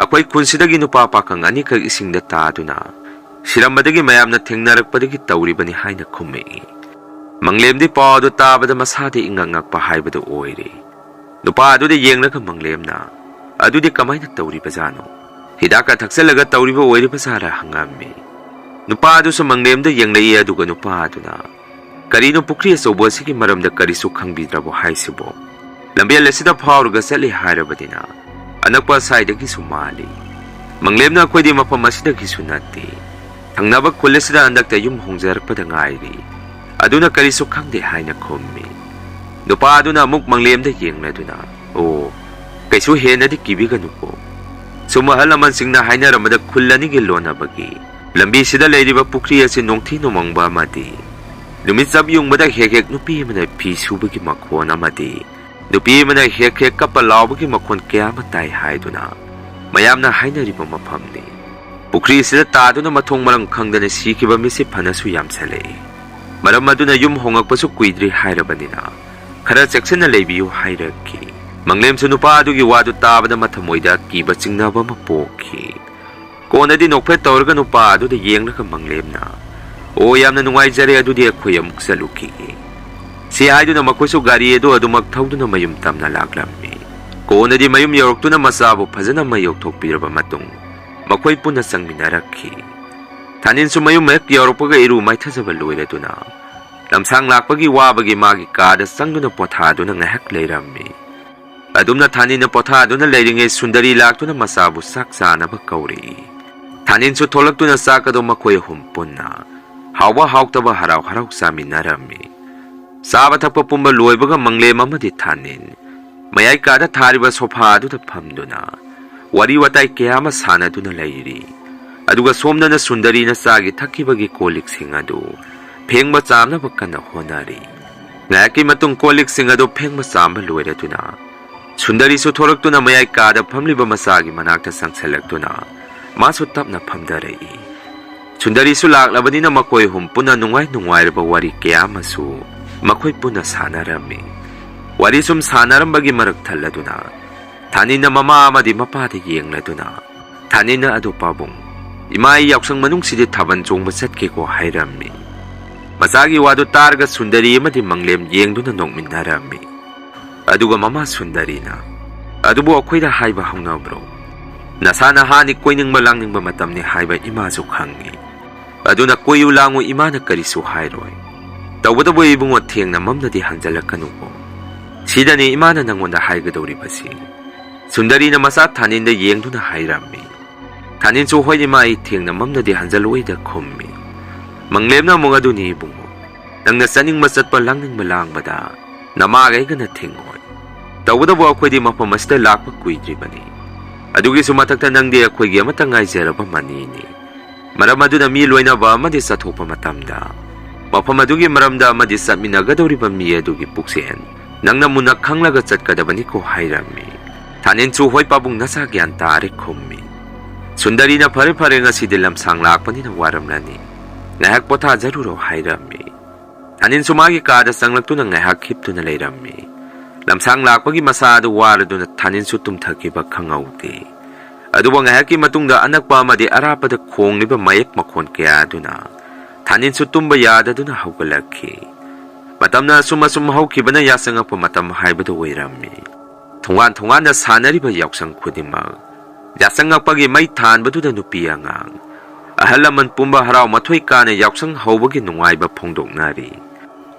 "ꯑꯩꯈꯣꯏ ꯈꯨꯟꯁꯤꯗꯒꯤ ꯅꯨꯄꯥ ꯄꯥꯈꯪ ꯑꯅꯤꯈꯛ ꯏꯁꯤꯡꯗ ꯇꯥꯗꯨꯅ ꯁꯤꯔꯝꯕꯗꯒꯤ ꯃꯌꯥꯝꯅ ꯊꯦꯡꯅꯔꯛꯄꯗꯒꯤ ꯇꯧꯔꯤꯕꯅꯤ" ꯍꯥꯏꯅ ꯈꯨꯝꯃꯛꯏ꯫ ꯃꯪꯂꯦꯝꯗꯤ ꯄꯥꯎ ꯑꯗꯨ ꯇꯥꯕꯗ ꯃꯁꯥꯗ ꯏꯉꯛ ꯉꯛꯄ ꯍꯥꯏꯕꯗꯨ ꯑꯣꯏꯔꯦ꯫ ꯅꯨꯄꯥ ꯑꯗꯨꯗ ꯌꯦꯡꯂꯒ ꯃꯪꯂꯦꯝꯅ, "ꯑꯗꯨꯗꯤ ꯀꯃꯥꯏꯅ ꯇꯧꯔꯤꯕꯖꯥꯠꯅꯣ? ꯍꯤꯗꯥꯛꯀ ꯊꯛꯆꯜꯂꯒ ꯇꯧꯔꯤꯕ ꯑꯣꯏꯔꯤꯕꯖꯥꯠꯔꯥ?" ꯍꯪꯉꯝꯃꯤ꯫ ꯅꯨꯄꯥ ꯑꯗꯨꯁꯨ ꯃꯪꯂꯦꯝꯗ ꯌꯦꯡꯂꯛꯏ, ꯑꯗꯨꯒ ꯅꯨꯄꯥ ꯑꯗꯨꯅ, "ꯀꯔꯤꯅꯣ ꯄꯨꯈ꯭ꯔꯤ ꯑꯆꯧꯕ ꯑꯁꯤꯒꯤ ꯃꯔꯝꯗ ꯀꯔꯤꯁꯨ ꯈꯪꯕꯤꯗ꯭ꯔꯕꯣ ꯍꯥꯏꯁꯤꯕꯣ? ꯂꯝꯕꯦꯜ ꯑꯁꯤꯗ ꯐꯥꯎꯔꯒ ꯆꯠꯂꯤ ꯍꯥꯏꯔꯕꯅꯤꯅ ꯑꯅꯛꯄ ꯑꯁꯥꯏꯗꯒꯤꯁꯨ ꯃꯥꯜꯂꯤ꯫ ꯃꯪꯂꯦꯝꯅ ꯑꯩꯈꯣꯏꯗꯤ ꯃꯐꯝ ꯑꯁꯤꯗꯒꯤꯁꯨ ꯅꯠꯇꯦ꯫ ꯊꯪꯅꯕ ꯈꯨꯜ ꯑꯁꯤꯗ ꯍꯟꯗꯛꯇ ꯌꯨꯝ ꯍꯣꯡꯖꯔꯛꯄꯗ ꯉꯥꯏꯔꯤ꯫ ꯑꯗꯨꯅ ꯀꯔꯤꯁꯨ ꯈꯪꯗꯦ" ꯍꯥꯏꯅ ꯈꯨꯝꯃꯤ꯫ ꯅꯨꯄꯥ ꯑꯗꯨꯅ ꯑꯃꯨꯛ ꯃꯪꯂꯦꯝꯗ ꯌꯦꯡꯂꯗꯨꯅ, "ꯑꯣ, ꯀꯩꯁꯨ ꯍꯦꯟꯅꯗꯤ ꯀꯤꯕꯤꯒꯅꯨꯀꯣ꯫ ꯁꯨꯝ ꯑꯍꯜ ꯂꯃꯟꯁꯤꯡꯅ ꯍꯥꯏꯅꯔꯝꯕꯗ ꯈꯨꯜ ꯑꯅꯤꯒꯤ ꯂꯣꯟꯅꯕꯒꯤ ꯂꯝꯕꯤꯁꯤꯗ ꯂꯩꯔꯤꯕ ꯄꯨꯈ꯭ꯔꯤ ꯑꯁꯤ ꯅꯣꯡꯊꯤ ꯅꯣꯡꯃꯪꯕ ꯑꯃꯗꯤ ꯅꯨꯃꯤꯠ ꯆꯞ ꯌꯨꯡꯕꯗ ꯍꯦꯛ ꯍꯦꯛ ꯅꯨꯄꯤ ꯑꯃꯅ ꯐꯤ ꯁꯨꯕꯒꯤ ꯃꯈꯣꯟ ꯑꯃꯗꯤ ꯅꯨꯄꯤ ꯑꯃꯅ ꯍꯦꯛ ꯍꯦꯛ ꯀꯞꯄ ꯂꯥꯎꯕꯒꯤ ꯃꯈꯣꯟ ꯀꯌꯥ ꯑꯃ ꯇꯥꯏ" ꯍꯥꯏꯗꯨꯅ ꯃꯌꯥꯝꯅ ꯍꯥꯏꯅꯔꯤꯕ ꯃꯐꯝꯅꯤ꯫ ꯄꯨꯈ꯭ꯔꯤ ꯑꯁꯤꯗ ꯇꯥꯗꯨꯅ ꯃꯊꯣꯡ ꯃꯔꯝ ꯈꯪꯗꯅ ꯁꯤꯈꯤꯕ ꯃꯤꯁꯤ ꯐꯅꯁꯨ ꯌꯥꯝꯁꯤꯜꯂꯛꯏ꯫ ꯃꯔꯝ ꯑꯗꯨꯅ ꯌꯨꯝ ꯍꯣꯡꯉꯛꯄꯁꯨ ꯀꯨꯏꯗ꯭ꯔꯤ ꯍꯥꯏꯔꯕꯅꯤꯅ ꯈꯔ ꯆꯦꯛꯁꯤꯟꯅ ꯂꯩꯕꯤꯌꯨ ꯍꯥꯏꯔꯛꯈꯤ꯫ ꯃꯪꯂꯦꯝꯁꯨ ꯅꯨꯄꯥ ꯑꯗꯨꯒꯤ ꯋꯥꯗꯨ ꯇꯥꯕꯗ ꯃꯊꯃꯣꯏꯗ ꯀꯤꯕ ꯆꯤꯡꯅꯕ ꯑꯃ ꯄꯣꯛꯈꯤ꯫ ꯀꯣꯟꯅꯗꯤ ꯅꯣꯛꯐꯦꯠ ꯇꯧꯔꯒ ꯅꯨꯄꯥ ꯑꯗꯨꯗ ꯌꯦꯡꯂꯒ ꯃꯪꯂꯦꯝꯅ, "ꯑꯣ, ꯌꯥꯝꯅ ꯅꯨꯡꯉꯥꯏꯖꯔꯦ, ꯑꯗꯨꯗꯤ ꯑꯩꯈꯣꯏ ꯑꯃꯨꯛ ꯆꯠꯂꯨꯈꯤꯒꯦ" ꯁꯤ ꯍꯥꯏꯗꯨꯅ ꯃꯈꯣꯏꯁꯨ ꯒꯥꯔꯤ ꯑꯗꯨ ꯑꯗꯨꯃꯛ ꯊꯧꯗꯨꯅ ꯃꯌꯨꯝ ꯇꯝꯅ ꯂꯥꯛꯂꯝꯃꯤ꯫ ꯀꯣꯟꯅꯗꯤ ꯃꯌꯨꯝ ꯌꯧꯔꯛꯇꯨꯅ ꯃꯆꯥꯕꯨ ꯐꯖꯅ ꯃꯩ ꯌꯧꯊꯣꯛꯄꯤꯔꯕ ꯃꯇꯨꯡ ꯃꯈꯣꯏ ꯄꯨꯟꯅ ꯆꯪꯃꯤꯟꯅꯔꯛꯈꯤ꯫ ꯊꯥꯅꯤꯟꯁꯨ ꯃꯌꯨꯝ ꯍꯦꯛ ꯌꯧꯔꯛꯄꯒ ꯏꯔꯨ ꯃꯥꯏꯊꯖꯕ ꯂꯣꯏꯔꯗꯨꯅ ꯂꯝꯁꯥꯡ ꯂꯥꯛꯄꯒꯤ ꯋꯥꯕꯒꯤ ꯃꯥꯒꯤ ꯀꯥꯗ ꯆꯪꯗꯨꯅ ꯄꯣꯊꯥꯗꯨꯅ ꯉꯥꯏꯍꯥꯛ ꯂꯩꯔꯝꯃꯤ꯫ ꯑꯗꯨꯝꯅ ꯊꯥꯅꯤꯟꯅ ꯄꯣꯊꯥꯗꯨꯅ ꯂꯩꯔꯤꯉꯩ ꯁꯨꯟꯗꯔꯤ ꯂꯥꯛꯇꯨꯅ ꯃꯆꯥꯕꯨ ꯆꯥꯛ ꯆꯥꯅꯕ ꯀꯧꯔꯛꯏ꯫ ꯊꯥꯅꯤꯟꯁꯨ ꯊꯣꯛꯂꯛꯇꯨꯅ ꯆꯥꯛ ꯑꯗꯨ ꯃꯈꯣꯏ ꯑꯍꯨꯝ ꯄꯨꯟꯅ ꯍꯥꯎꯕ ꯍꯥꯎꯇꯕ ꯍꯔꯥꯎ ꯍꯔꯥꯎ ꯆꯥꯃꯤꯟꯅꯔꯝꯃꯤ꯫ ꯆꯥꯕ ꯊꯛꯄ ꯄꯨꯝꯕ ꯂꯣꯏꯕꯒ ꯃꯪꯂꯦꯝ ꯑꯃꯗꯤ ꯊꯥꯅꯤꯟ ꯃꯌꯥꯏ ꯀꯥꯗ ꯊꯥꯔꯤꯕ ꯁꯣꯐꯥ ꯑꯗꯨꯗ ꯐꯝꯗꯨꯅ ꯋꯥꯔꯤ ꯋꯥꯇꯥꯏ ꯀꯌꯥ ꯑꯃ ꯁꯥꯟꯅꯗꯨꯅ ꯂꯩꯔꯤ꯫ ꯑꯗꯨꯒ ꯁꯣꯝꯗꯅ ꯁꯨꯟꯗꯔꯤꯅ ꯆꯥꯒꯤ ꯊꯛꯈꯤꯕꯒꯤ ꯀꯣꯜ ꯂꯤꯛꯁꯤꯡ ꯑꯗꯨ ꯐꯦꯡꯕ ꯆꯥꯝꯅꯕ ꯀꯟꯅ ꯍꯣꯠꯅꯔꯤ꯫ ꯉꯥꯏꯍꯥꯛꯀꯤ ꯃꯇꯨꯡ ꯀꯣꯜ ꯂꯤꯛꯁꯤꯡ ꯑꯗꯨ ꯐꯦꯡꯕ ꯆꯥꯝꯕ ꯂꯣꯏꯔꯗꯨꯅ ꯁꯨꯟꯗꯔꯤꯁꯨ ꯊꯣꯔꯛꯇꯨꯅ ꯃꯌꯥꯏ ꯀꯥꯗ ꯐꯝꯂꯤꯕ ꯃꯆꯥꯒꯤ ꯃꯅꯥꯛꯇ ꯆꯪꯁꯤꯜꯂꯛꯇꯨꯅ ꯃꯥꯁꯨ ꯇꯞꯅ ꯐꯝꯊꯔꯛꯏ꯫ ꯁꯨꯟꯗꯔꯤꯁꯨ ꯂꯥꯛꯂꯕꯅꯤꯅ ꯃꯈꯣꯏ ꯑꯍꯨꯝ ꯄꯨꯟꯅ ꯅꯨꯡꯉꯥꯏ ꯅꯨꯡꯉꯥꯏꯔꯕ ꯋꯥꯔꯤ ꯀꯌꯥ ꯑꯃꯁꯨ ꯃꯈꯣꯏ ꯄꯨꯟꯅ ꯁꯥꯟꯅꯔꯝꯃꯤ꯫ ꯋꯥꯔꯤ ꯁꯨꯝ ꯁꯥꯟꯅꯔꯝꯕꯒꯤ ꯃꯔꯛ ꯊꯜꯂꯗꯨꯅ ꯊꯥꯅꯤꯟꯅ ꯃꯃꯥ ꯑꯃꯗꯤ ꯃꯄꯥꯗ ꯌꯦꯡꯂꯗꯨꯅ, "ꯊꯥꯅꯤꯟꯅ ꯑꯗꯨ ꯄꯥꯕꯨꯡ, ꯏꯃꯥ ꯑꯩ ꯌꯥꯎꯁꯪ ꯃꯅꯨꯡꯁꯤꯗꯤ ꯊꯥꯕꯜ ꯆꯣꯡꯕ ꯆꯠꯀꯦꯀꯣ" ꯍꯥꯏꯔꯝꯃꯤ꯫ ꯃꯆꯥꯒꯤ ꯋꯥꯗꯨ ꯇꯥꯔꯒ ꯁꯨꯟꯗꯔꯤ ꯑꯃꯗꯤ ꯃꯪꯂꯦꯝ ꯌꯦꯡꯗꯨꯅ ꯅꯣꯛꯃꯤꯟꯅꯔꯝꯃꯤ꯫ ꯑꯗꯨꯒ ꯃꯃꯥ ꯁꯨꯟꯗꯔꯤꯅ, "ꯑꯗꯨꯕꯨ ꯑꯩꯈꯣꯏꯗ ꯍꯥꯏꯕ ꯍꯧꯅꯕ꯭ꯔꯣ? ꯅꯁꯥ ꯅꯍꯥꯅꯤ, ꯀꯣꯏꯅꯤꯡꯕ ꯂꯥꯡꯅꯤꯡꯕ ꯃꯇꯝꯅꯤ ꯍꯥꯏꯕ ꯏꯃꯥꯁꯨ ꯈꯪꯏ꯫ ꯑꯗꯨꯅ ꯀꯣꯏꯌꯨ ꯂꯥꯡꯉꯨ, ꯏꯃꯥꯅ ꯀꯔꯤꯁꯨ ꯍꯥꯏꯔꯣꯏ꯫ ꯇꯧꯕꯇꯕꯨ ꯏꯕꯨꯡꯉꯣ, ꯊꯦꯡꯅ ꯃꯝꯅꯗꯤ ꯍꯟꯖꯜꯂꯛꯀꯅꯨꯀꯣ꯫ ꯁꯤꯗꯅꯤ ꯏꯃꯥꯅ ꯅꯪꯉꯣꯟꯗ ꯍꯥꯏꯒꯗꯧꯔꯤꯕꯁꯤ"꯫ ꯁꯨꯟꯗꯔꯤꯅ ꯃꯆꯥ ꯊꯥꯅꯤꯟꯗ ꯌꯦꯡꯗꯨꯅ ꯍꯥꯏꯔꯝꯃꯤ꯫ ꯊꯥꯅꯤꯟꯁꯨ, "ꯍꯣꯏ ꯏꯃꯥ, ꯑꯩ ꯊꯦꯡꯅ ꯃꯝꯅꯗꯤ ꯍꯟꯖꯜꯂꯣꯏꯗ" ꯈꯨꯝꯃꯤ꯫ ꯃꯪꯂꯦꯝꯅ ꯑꯃꯨꯛ, "ꯑꯗꯨꯅꯤ ꯏꯕꯨꯡꯉꯣ, ꯅꯪꯅ ꯆꯠꯅꯤꯡꯕ ꯆꯠꯄ, ꯂꯥꯡꯅꯤꯡꯕ ꯂꯥꯡꯕꯗ ꯅꯃꯥꯒ ꯑꯩꯒꯅ ꯊꯤꯡꯉꯣꯏ꯫ ꯇꯧꯕꯇꯕꯨ ꯑꯩꯈꯣꯏꯗꯤ ꯃꯐꯝ ꯑꯁꯤꯗ ꯂꯥꯛꯄ ꯀꯨꯏꯗ꯭ꯔꯤꯕꯅꯤ꯫ ꯑꯗꯨꯒꯤꯁꯨ ꯃꯊꯛꯇ ꯅꯪꯗꯤ ꯑꯩꯈꯣꯏꯒꯤ ꯑꯃꯠꯇ ꯉꯥꯏꯖꯔꯕ ꯃꯅꯤꯅꯤ꯫ ꯃꯔꯝ ꯑꯗꯨꯅ ꯃꯤ ꯂꯣꯏꯅꯕ ꯑꯃꯗꯤ ꯆꯠꯊꯣꯛꯄ ꯃꯇꯝꯗ ꯃꯐꯝ ꯑꯗꯨꯒꯤ ꯃꯔꯝꯗ ꯑꯃꯗꯤ ꯆꯠꯃꯤꯟꯅꯒꯗꯧꯔꯤꯕ ꯃꯤ ꯑꯗꯨꯒꯤ ꯄꯨꯛꯆꯦꯜ ꯅꯪꯅ ꯃꯨꯟꯅ ꯈꯪꯂꯒ ꯆꯠꯀꯗꯕꯅꯤꯀꯣ" ꯍꯥꯏꯔꯝꯃꯤ꯫ ꯊꯥꯅꯤꯟꯁꯨ, "ꯍꯣꯏ ꯄꯥꯕꯨꯡ, ꯅꯆꯥ ꯒ꯭ꯌꯥꯟ ꯇꯥꯔꯦ" ꯈꯨꯝꯃꯤ꯫ ꯁꯨꯟꯗꯔꯤꯅ, "ꯐꯔꯦ ꯐꯔꯦ, ꯉꯁꯤꯗꯤ ꯂꯝꯁꯥꯡ ꯂꯥꯛꯄꯅꯤꯅ ꯋꯥꯔꯝꯂꯅꯤ, ꯉꯥꯏꯍꯥꯛ ꯄꯣꯊꯥꯖꯔꯨꯔꯣ" ꯍꯥꯏꯔꯝꯃꯤ꯫ ꯊꯥꯅꯤꯟꯁꯨ ꯃꯥꯒꯤ ꯀꯥꯗ ꯆꯪꯂꯛꯇꯨꯅ ꯉꯥꯏꯍꯥꯛ ꯍꯤꯞꯇꯨꯅ ꯂꯩꯔꯝꯃꯤ꯫ ꯂꯝꯁꯥꯡ ꯂꯥꯛꯄꯒꯤ ꯃꯁꯥ ꯑꯗꯨ ꯋꯥꯔꯗꯨꯅ ꯊꯥꯅꯤꯟꯁꯨ ꯇꯨꯝꯊꯈꯤꯕ ꯈꯪꯍꯧꯗꯦ꯫ ꯑꯗꯨꯕꯨ ꯉꯥꯏꯍꯥꯛꯀꯤ ꯃꯇꯨꯡꯗ ꯑꯅꯛꯄ ꯑꯃꯗꯤ ꯑꯔꯥꯞꯄꯗ ꯈꯣꯡꯂꯤꯕ ꯃꯌꯦꯛ ꯃꯈꯣꯟ ꯀꯌꯥ ꯑꯗꯨꯅ ꯊꯥꯅꯤꯟꯁꯨ ꯇꯨꯝꯕ ꯌꯥꯗꯗꯨꯅ ꯍꯧꯒꯠꯂꯛꯈꯤ꯫ ꯃꯇꯝꯅ ꯑꯁꯨꯝ ꯑꯁꯨꯝ ꯍꯧꯈꯤꯕꯅ ꯌꯥꯆꯪꯉꯛꯄ ꯃꯇꯝ ꯍꯥꯏꯕꯗꯨ ꯑꯣꯏꯔꯝꯃꯤ꯫ ꯊꯣꯡꯒꯥꯟ ꯊꯣꯡꯒꯥꯟꯗ ꯁꯥꯟꯅꯔꯤꯕ ꯌꯥꯎꯁꯪ ꯈꯨꯗꯤꯡꯃꯛ ꯌꯥꯆꯪꯉꯛꯄꯒꯤ ꯃꯩ ꯊꯥꯟꯕꯗꯨꯗ ꯅꯨꯄꯤ ꯑꯉꯥꯡ, ꯑꯍꯜ ꯂꯃꯟ ꯄꯨꯝꯕ ꯍꯔꯥꯎ ꯃꯊꯣꯏ ꯀꯥꯅ ꯌꯥꯎꯁꯪ ꯍꯧꯕꯒꯤ ꯅꯨꯡꯉꯥꯏꯕ ꯐꯣꯡꯗꯣꯛꯅꯔꯤ꯫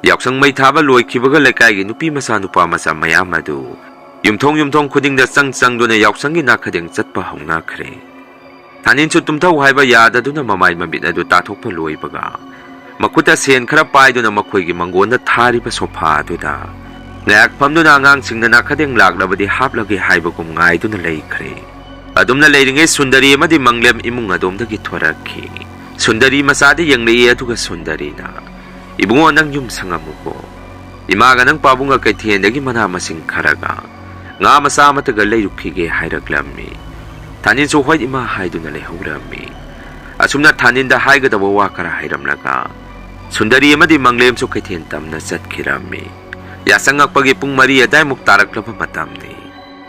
ꯌꯥꯎꯁꯪ ꯃꯩ ꯊꯥꯕ ꯂꯣꯏꯈꯤꯕꯒ ꯂꯩꯀꯥꯏꯒꯤ ꯅꯨꯄꯤ ꯃꯆꯥ ꯅꯨꯄꯥ ꯃꯆꯥ ꯃꯌꯥꯝ ꯑꯗꯨ ꯌꯨꯝꯊꯣꯡ ꯌꯨꯝꯊꯣꯡ ꯈꯨꯗꯤꯡꯗ ꯆꯪ ꯆꯪꯗꯨꯅ ꯌꯥꯎꯁꯪꯒꯤ ꯅꯥꯈꯗꯦꯡ ꯆꯠꯄ ꯍꯧꯅꯈ꯭ꯔꯦ꯫ ꯊꯥꯅꯤꯟꯁꯨ ꯇꯨꯝꯊꯧ ꯍꯥꯏꯕ ꯌꯥꯗꯗꯨꯅ ꯃꯃꯥꯏ ꯃꯃꯤꯠ ꯑꯗꯨ ꯇꯥꯊꯣꯛꯄ ꯂꯣꯏꯕꯒ, ꯃꯈꯨꯠꯇ ꯁꯦꯟ ꯈꯔ ꯄꯥꯏꯗꯨꯅ ꯃꯈꯣꯏꯒꯤ ꯃꯪꯒꯣꯟꯗ ꯊꯥꯔꯤꯕ ꯁꯣꯐꯥ ꯑꯗꯨꯗ ꯉꯥꯏꯍꯥꯛ ꯐꯝꯗꯨꯅ ꯑꯉꯥꯡꯁꯤꯡꯅ ꯅꯥꯈꯗꯦꯡ ꯂꯥꯛꯂꯕꯗꯤ ꯍꯥꯞꯂꯒꯦ ꯍꯥꯏꯕꯒꯨꯝ ꯉꯥꯏꯗꯨꯅ ꯂꯩꯈ꯭ꯔꯦ꯫ ꯑꯗꯨꯝꯅ ꯂꯩꯔꯤꯉꯩ ꯁꯨꯟꯗꯔꯤ ꯑꯃꯗꯤ ꯃꯪꯂꯦꯝ ꯏꯃꯨꯡ ꯑꯗꯣꯝꯗꯒꯤ ꯊꯣꯔꯛꯈꯤ꯫ ꯁꯨꯟꯗꯔꯤ ꯃꯆꯥꯗꯤ ꯌꯦꯡꯂꯛꯏ, ꯑꯗꯨꯒ ꯁꯨꯟꯗꯔꯤꯅ, "ꯏꯕꯨꯡꯉꯣ, ꯅꯪ ꯌꯨꯝ ꯁꯪꯉꯝꯃꯨꯀꯣ꯫ ꯏꯃꯥꯒ ꯅꯪ ꯄꯥꯕꯨꯡꯒ ꯀꯩꯊꯦꯜꯗꯒꯤ ꯃꯅꯥ ꯃꯁꯤꯡ ꯈꯔꯒ ꯉꯥ ꯃꯆꯥ ꯑꯃꯠꯇꯒ ꯂꯩꯔꯨꯈꯤꯒꯦ," ꯍꯥꯏꯔꯛꯂꯝꯃꯤ꯫ ꯊꯥꯅꯤꯟꯁꯨ "ꯍꯣꯏ ꯏꯃꯥ" ꯍꯥꯏꯗꯨꯅ ꯂꯩꯍꯧꯔꯝꯃꯤ꯫ ꯑꯁꯨꯝꯅ ꯊꯥꯅꯤꯟꯗ ꯍꯥꯏꯒꯗꯕ ꯋꯥ ꯈꯔ ꯍꯥꯏꯔꯝꯂꯒ ꯁꯨꯟꯗꯔꯤ ꯑꯃꯗꯤ ꯃꯪꯂꯦꯝꯁꯨ ꯀꯩꯊꯦꯜ ꯇꯝꯅ ꯆꯠꯈꯤꯔꯝꯃꯤ꯫ ꯌꯥꯆꯪꯉꯛꯄꯒꯤ ꯄꯨꯡ ꯃꯔꯤ ꯑꯗꯥꯏꯃꯨꯛ ꯇꯥꯔꯛꯂꯕ ꯃꯇꯝꯅꯤ꯫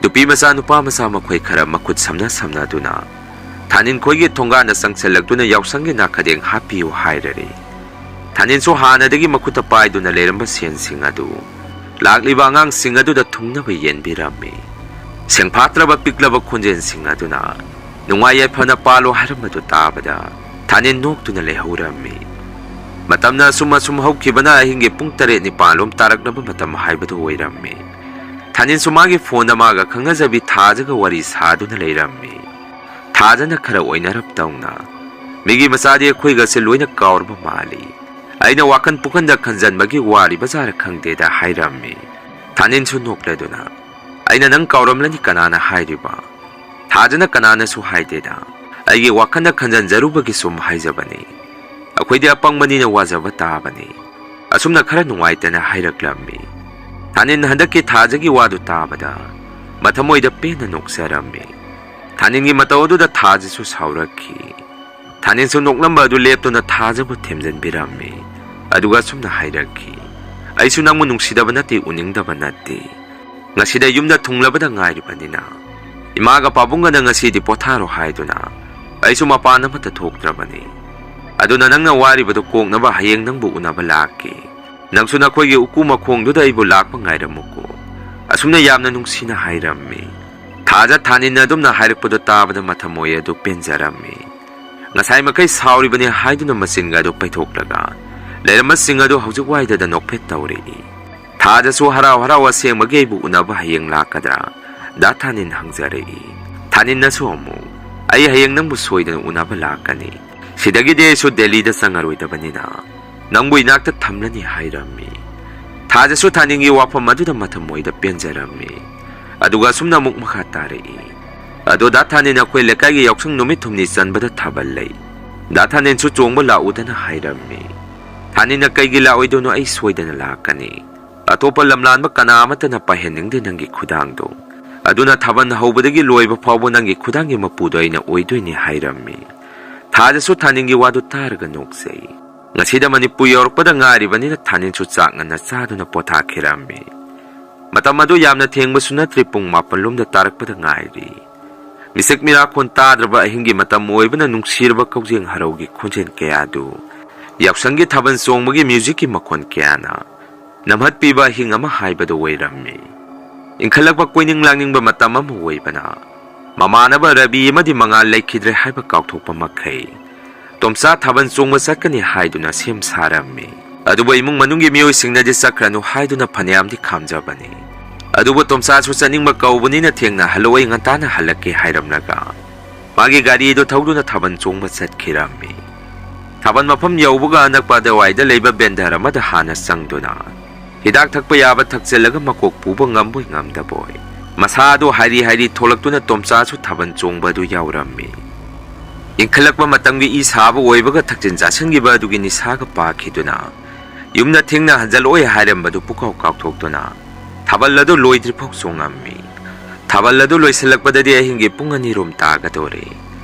ꯅꯨꯄꯤ ꯃꯆꯥ ꯅꯨꯄꯥ ꯃꯆꯥ ꯃꯈꯣꯏ ꯈꯔ ꯃꯈꯨꯠ ꯁꯝꯅ ꯁꯝꯅꯗꯨꯅ ꯊꯥꯅꯤꯟ ꯈꯣꯏꯒꯤ ꯊꯣꯡꯒꯥꯟꯗ ꯆꯪꯁꯤꯜꯂꯛꯇꯨꯅ ꯌꯥꯎꯁꯪꯒꯤ ꯅꯥꯈꯗꯦꯡ ꯍꯥꯞꯄꯤꯌꯨ ꯍꯥꯏꯔꯔꯤ꯫ ꯊꯥꯅꯤꯟꯁꯨ ꯍꯥꯟꯅꯗꯒꯤ ꯃꯈꯨꯠꯇ ꯄꯥꯏꯗꯨꯅ ꯂꯩꯔꯝꯕ ꯁꯦꯟꯁꯤꯡ ꯑꯗꯨ ꯂꯥꯛꯂꯤꯕ ꯑꯉꯥꯡꯁꯤꯡ ꯑꯗꯨꯗ ꯊꯨꯡꯅꯕ ꯌꯦꯟꯕꯤꯔꯝꯃꯤ꯫ ꯁꯦꯡꯐꯥꯠꯇ꯭ꯔꯕ ꯄꯤꯛꯂꯕ ꯈꯣꯟꯖꯦꯜꯁꯤꯡ ꯑꯗꯨꯅ ꯅꯨꯡꯉꯥꯏ ꯌꯥꯏꯐꯅ ꯄꯥꯜꯂꯣ ꯍꯥꯏꯔꯝꯕꯗꯨ ꯇꯥꯕꯗ ꯊꯥꯅꯤꯟ ꯅꯣꯛꯇꯨꯅ ꯂꯩꯍꯧꯔꯝꯃꯤ꯫ ꯃꯇꯝꯅ ꯑꯁꯨꯝ ꯑꯁꯨꯝ ꯍꯧꯈꯤꯕꯅ ꯑꯍꯤꯡꯒꯤ ꯄꯨꯡ ꯇꯔꯦꯠ ꯅꯤꯄꯥꯜ ꯂꯣꯝ ꯇꯥꯔꯛꯂꯕ ꯃꯇꯝ ꯍꯥꯏꯕꯗꯨ ꯑꯣꯏꯔꯝꯃꯤ꯫ ꯊꯥꯅꯤꯟꯁꯨ ꯃꯥꯒꯤ ꯐꯣꯟꯗ ꯃꯥꯒ ꯈꯪꯅꯖꯕꯤ ꯊꯥꯖꯒ ꯋꯥꯔꯤ ꯁꯥꯗꯨꯅ ꯂꯩꯔꯝꯃꯤ꯫ ꯊꯥꯖꯅ ꯈꯔ ꯑꯣꯏꯅꯔꯞ ꯇꯧꯅ, "ꯃꯤꯒꯤ ꯃꯆꯥꯗꯤ ꯑꯩꯈꯣꯏꯒꯁꯦ ꯂꯣꯏꯅ ꯀꯥꯎꯔꯕ ꯃꯥꯜꯂꯤ꯫ ꯑꯩꯅ ꯋꯥꯈꯜ ꯄꯨꯈꯟꯗ ꯈꯟꯖꯟꯕꯒꯤ ꯋꯥꯔꯤꯕ ꯖꯥꯔ ꯈꯪꯗꯦꯗ," ꯍꯥꯏꯔꯝꯃꯤ꯫ ꯊꯥꯅꯤꯟꯁꯨ ꯅꯣꯛꯂꯗꯨꯅ, "ꯑꯩꯅ ꯅꯪ ꯀꯥꯎꯔꯝꯂꯅꯤ ꯀꯅꯥꯅ ꯍꯥꯏꯔꯤꯕ? ꯊꯥꯖꯅ ꯀꯅꯥꯅꯁꯨ ꯍꯥꯏꯗꯦꯗ꯫ ꯑꯩꯒꯤ ꯋꯥꯈꯜꯗ ꯈꯟꯖꯟꯖꯔꯨꯕꯒꯤ ꯁꯨꯝ ꯍꯥꯏꯖꯕꯅꯤ꯫ ꯑꯩꯈꯣꯏꯗꯤ ꯑꯄꯪꯕꯅꯤꯅ ꯋꯥꯖꯕ ꯇꯥꯕꯅꯤ꯫" ꯑꯁꯨꯝꯅ ꯈꯔ ꯅꯨꯡꯉꯥꯏꯇꯅ ꯍꯥꯏꯔꯛꯂꯝꯃꯤ꯫ ꯊꯥꯅꯤꯟ ꯍꯟꯗꯛꯀꯤ ꯊꯥꯖꯒꯤ ꯋꯥꯗꯨ ꯇꯥꯕꯗ ꯃꯊꯃꯣꯏꯗ ꯄꯦꯟꯅ ꯅꯣꯛꯆꯔꯝꯃꯤ꯫ ꯊꯥꯅꯤꯟꯒꯤ ꯃꯇꯧ ꯑꯗꯨꯗ ꯊꯥꯖꯁꯨ ꯁꯥꯎꯔꯛꯈꯤ꯫ ꯊꯥꯅꯤꯟꯁꯨ ꯅꯣꯛꯂꯝꯕ ꯑꯗꯨ ꯂꯦꯞꯇꯨꯅ ꯊꯥꯖꯕꯨ ꯊꯦꯝꯖꯤꯟꯕꯤꯔꯝꯃꯤ꯫ ꯑꯗꯨꯒ ꯑꯁꯨꯝꯅ ꯍꯥꯏꯔꯛꯈꯤ, "ꯑꯩꯁꯨ ꯅꯪꯕꯨ ꯅꯨꯡꯁꯤꯗꯕ ꯅꯠꯇꯦ, ꯎꯅꯤꯡꯗꯕ ꯅꯠꯇꯦ꯫ ꯉꯁꯤꯗ ꯌꯨꯝꯗ ꯊꯨꯡꯂꯕꯗ ꯉꯥꯏꯔꯤꯕꯅꯤꯅ ꯏꯃꯥꯒ ꯄꯥꯕꯨꯡꯒꯅ ꯉꯁꯤꯗꯤ ꯄꯣꯊꯥꯔꯣ ꯍꯥꯏꯗꯨꯅ ꯑꯩꯁꯨ ꯃꯄꯥꯟ ꯑꯃꯠꯇ ꯊꯣꯛꯇ꯭ꯔꯕꯅꯤ꯫ ꯑꯗꯨꯅ ꯅꯪꯅ ꯋꯥꯔꯤꯕꯗꯨ ꯀꯣꯛꯅꯕ ꯍꯌꯦꯡ ꯅꯪꯕꯨ ꯎꯅꯕ ꯂꯥꯛꯀꯦ꯫ ꯅꯪꯁꯨ ꯅꯈꯣꯏꯒꯤ ꯎꯀꯨ ꯃꯈꯣꯡꯗꯨꯗ ꯑꯩꯕꯨ ꯂꯥꯛꯄ ꯉꯥꯏꯔꯝꯃꯨꯀꯣ꯫" ꯑꯁꯨꯝꯅ ꯌꯥꯝꯅ ꯅꯨꯡꯁꯤꯅ ꯍꯥꯏꯔꯝꯃꯤ꯫ ꯊꯥꯖ ꯊꯥꯅꯤꯟ ꯑꯗꯨꯝꯅ ꯍꯥꯏꯔꯛꯄꯗꯨ ꯇꯥꯕꯗ ꯃꯊꯃꯣꯏ ꯑꯗꯨ ꯄꯦꯟꯖꯔꯝꯃꯤ꯫ ꯉꯁꯥꯏ ꯃꯈꯩ ꯁꯥꯎꯔꯤꯕꯅꯤ ꯍꯥꯏꯗꯨꯅ ꯃꯆꯤꯟꯒ ꯑꯗꯨ ꯄꯩꯊꯣꯛꯂꯒ ꯂꯩꯔꯝꯕꯁꯤꯡ ꯑꯗꯨ ꯍꯧꯖꯤꯛ ꯋꯥꯏꯗꯗ ꯅꯣꯛꯐꯦꯠ ꯇꯧꯔꯛꯏ꯫ ꯊꯥꯖꯁꯨ ꯍꯔꯥꯎ ꯍꯔꯥꯎ "ꯑꯁꯦꯡꯕꯒꯤ ꯑꯩꯕꯨ ꯎꯅꯕ ꯍꯌꯦꯡ ꯂꯥꯛꯀꯗ꯭ꯔꯥ?" ꯗꯥ ꯊꯥꯅꯤꯟ ꯍꯪꯖꯔꯛꯏ꯫ ꯊꯥꯅꯤꯟꯅꯁꯨ ꯑꯃꯨꯛ, "ꯑꯩ ꯍꯌꯦꯡ ꯅꯪꯕꯨ ꯁꯣꯏꯗꯅ ꯎꯅꯕ ꯂꯥꯛꯀꯅꯤ꯫ ꯁꯤꯗꯒꯤꯗꯤ ꯑꯩꯁꯨ ꯗꯦꯜꯂꯤꯗ ꯆꯪꯉꯔꯣꯏꯗꯕꯅꯤꯅ ꯅꯪꯕꯨ ꯏꯅꯥꯛꯇ ꯊꯝꯂꯅꯤ" ꯍꯥꯏꯔꯝꯃꯤ꯫ ꯊꯥꯖꯁꯨ ꯊꯥꯅꯤꯡꯒꯤ ꯋꯥꯐꯝ ꯑꯗꯨꯗ ꯃꯊꯃꯣꯏꯗ ꯄꯦꯟꯖꯔꯝꯃꯤ꯫ ꯑꯗꯨꯒ ꯑꯁꯨꯝꯅ ꯑꯃꯨꯛ ꯃꯈꯥ ꯇꯥꯔꯛꯏ꯫ "ꯑꯗꯣ ꯗꯥ ꯊꯥꯅꯤꯟ, ꯑꯩꯈꯣꯏ ꯂꯩꯀꯥꯏꯒꯤ ꯌꯥꯎꯁꯪ ꯅꯨꯃꯤꯠ ꯍꯨꯝꯅꯤ ꯆꯟꯕꯗ ꯊꯥꯕꯜ ꯂꯩ꯫ ꯗꯥ ꯊꯥꯅꯤꯟꯁꯨ ꯆꯣꯡꯕ ꯂꯥꯛꯎꯗꯅ" ꯍꯥꯏꯔꯝꯃꯤ꯫ ꯊꯥꯅꯤꯟꯅ "ꯀꯩꯒꯤ ꯂꯥꯛꯑꯣꯏꯗꯣꯏꯅꯣ? ꯑꯩ ꯁꯣꯏꯗꯅ ꯂꯥꯛꯀꯅꯤ꯫ ꯑꯇꯣꯞꯄ ꯂꯝꯂꯥꯟꯕ ꯀꯅꯥ ꯑꯃꯠꯇꯅ ꯄꯥꯏꯍꯟꯅꯤꯡꯗꯦ ꯅꯪꯒꯤ ꯈꯨꯗꯥꯡꯗꯣ꯫ ꯑꯗꯨꯅ ꯊꯥꯕꯜ ꯍꯧꯕꯗꯒꯤ ꯂꯣꯏꯕ ꯐꯥꯎꯕ ꯅꯪꯒꯤ ꯈꯨꯗꯥꯡꯒꯤ ꯃꯄꯨꯗꯣ ꯑꯩꯅ ꯑꯣꯏꯗꯣꯏꯅꯤ" ꯍꯥꯏꯔꯝꯃꯤ꯫ ꯊꯥꯖꯁꯨ ꯊꯥꯅꯤꯟꯒꯤ ꯋꯥꯗꯨ ꯇꯥꯔꯒ ꯅꯣꯛꯆꯩ꯫ ꯉꯁꯤꯗ ꯃꯅꯤꯄꯨꯔ ꯌꯧꯔꯛꯄꯗ ꯉꯥꯏꯔꯤꯕꯅꯤꯅ ꯊꯥꯅꯤꯟꯁꯨ ꯆꯥꯛ ꯉꯟꯅ ꯆꯥꯗꯨꯅ ꯄꯣꯊꯥꯈꯤꯔꯝꯃꯤ꯫ ꯃꯇꯝ ꯑꯗꯨ ꯌꯥꯝꯅ ꯊꯦꯡꯕꯁꯨ ꯅꯠꯇ꯭ꯔꯤ, ꯄꯨꯡ ꯃꯥꯄꯟ ꯂꯣꯝꯗ ꯇꯥꯔꯛꯄꯗ ꯉꯥꯏꯔꯤ꯫ ꯃꯤꯁꯛ ꯃꯤꯔꯥꯈꯣꯟ ꯇꯥꯗ꯭ꯔꯕ ꯑꯍꯤꯡꯒꯤ ꯃꯇꯝ ꯑꯣꯏꯕꯅ ꯅꯨꯡꯁꯤꯔꯕ ꯀꯧꯖꯦꯡ ꯍꯔꯥꯎꯒꯤ ꯈꯣꯟꯖꯦꯜ ꯀꯌꯥꯗꯨ ꯌꯥꯎꯁꯪꯒꯤ ꯊꯥꯕꯜ ꯆꯣꯡꯕꯒꯤ ꯃ꯭ꯌꯨꯖꯤꯛꯀꯤ ꯃꯈꯣꯟ ꯀꯌꯥꯅ ꯅꯝꯍꯠꯄꯤꯕ ꯑꯍꯤꯡ ꯑꯃ ꯍꯥꯏꯕꯗꯨ ꯑꯣꯏꯔꯝꯃꯤ꯫ ꯏꯟꯈꯠꯂꯛꯄ ꯀꯣꯏꯅꯤꯡ ꯂꯥꯡꯅꯤꯡꯕ ꯃꯇꯝ ꯑꯃ ꯑꯣꯏꯕꯅ ꯃꯃꯥꯟꯅꯕ ꯔꯕꯤ ꯑꯃꯗꯤ ꯃꯉꯥꯜ ꯂꯩꯈꯤꯗ꯭ꯔꯦ ꯍꯥꯏꯕ ꯀꯥꯎꯊꯣꯛꯄ ꯃꯈꯩ ꯇꯣꯝꯆꯥ ꯊꯥꯕꯜ ꯆꯣꯡꯕ ꯆꯠꯀꯅꯤ ꯍꯥꯏꯗꯨꯅ ꯁꯦꯝ ꯁꯥꯔꯝꯃꯤ꯫ ꯑꯗꯨꯕꯨ ꯏꯃꯨꯡ ꯃꯅꯨꯡꯒꯤ ꯃꯤꯑꯣꯏꯁꯤꯡꯅꯗꯤ ꯆꯠꯈ꯭ꯔꯅꯨ ꯍꯥꯏꯗꯨꯅ ꯐꯅꯌꯥꯝꯗꯤ ꯈꯥꯝꯖꯕꯅꯤ꯫ ꯑꯗꯨꯕꯨ ꯇꯣꯝꯆꯥꯁꯨ ꯆꯠꯅꯤꯡꯕ ꯀꯧꯕꯅꯤꯅ ꯊꯦꯡꯅ ꯍꯜꯂꯛꯑꯣꯏ, ꯉꯟꯇꯥꯅ ꯍꯜꯂꯛꯀꯦ ꯍꯥꯏꯔꯝꯂꯒ ꯃꯥꯒꯤ ꯒꯥꯔꯤꯗꯨ ꯊꯧꯗꯨꯅ ꯊꯥꯕꯜ ꯆꯣꯡꯕ ꯆꯠꯈꯤꯔꯝꯃꯤ꯫ ꯊꯥꯕꯜ ꯃꯐꯝ ꯌꯧꯕꯒ ꯑꯅꯛꯄ ꯑꯗꯨꯋꯥꯏꯗ ꯂꯩꯕ ꯕꯦꯟꯗꯔ ꯑꯃꯗ ꯍꯥꯟꯅ ꯆꯪꯗꯨꯅ ꯍꯤꯗꯥꯛ ꯊꯛꯄ ꯌꯥꯕ ꯊꯛꯆꯜꯂꯒ ꯃꯀꯣꯛ ꯄꯨꯕ ꯉꯝꯕꯣꯏ ꯉꯝꯗꯕꯣꯏ ꯃꯁꯥꯗꯨ ꯍꯥꯏꯔꯤ ꯍꯥꯏꯔꯤ ꯊꯣꯛꯂꯛꯇꯨꯅ ꯇꯣꯝꯆꯥꯁꯨ ꯊꯥꯕꯜ ꯆꯣꯡꯕ ꯑꯗꯨ ꯌꯥꯎꯔꯝꯃꯤ꯫ ꯏꯟꯈꯠꯂꯛꯄ ꯃꯇꯝꯒꯤ ꯏ ꯁꯥꯕ ꯑꯣꯏꯕꯒ ꯊꯛꯆꯤꯟ ꯆꯥꯁꯤꯟꯈꯤꯕ ꯑꯗꯨꯒꯤ ꯅꯤꯁꯥꯒ ꯄꯥꯈꯤꯗꯨꯅ ꯌꯨꯝꯗ ꯊꯦꯡꯅ ꯍꯟꯖꯜꯂꯛꯑꯣꯏ ꯍꯥꯏꯔꯝꯕꯗꯨ ꯄꯨꯀꯥꯎ ꯀꯥꯎꯊꯣꯛꯇꯨꯅ ꯊꯥꯕꯜ ꯑꯗꯨ ꯂꯣꯏꯗ꯭ꯔꯤꯐꯥꯎ ꯆꯣꯡꯉꯝꯃꯤ꯫ ꯊꯥꯕꯜ ꯑꯗꯨ ꯂꯣꯏꯁꯤꯜꯂꯛꯄꯗꯗꯤ ꯑꯍꯤꯡꯒꯤ ꯄꯨꯡ ꯑꯅꯤꯔꯣꯝ ꯇꯥꯒꯗꯧꯔꯦ꯫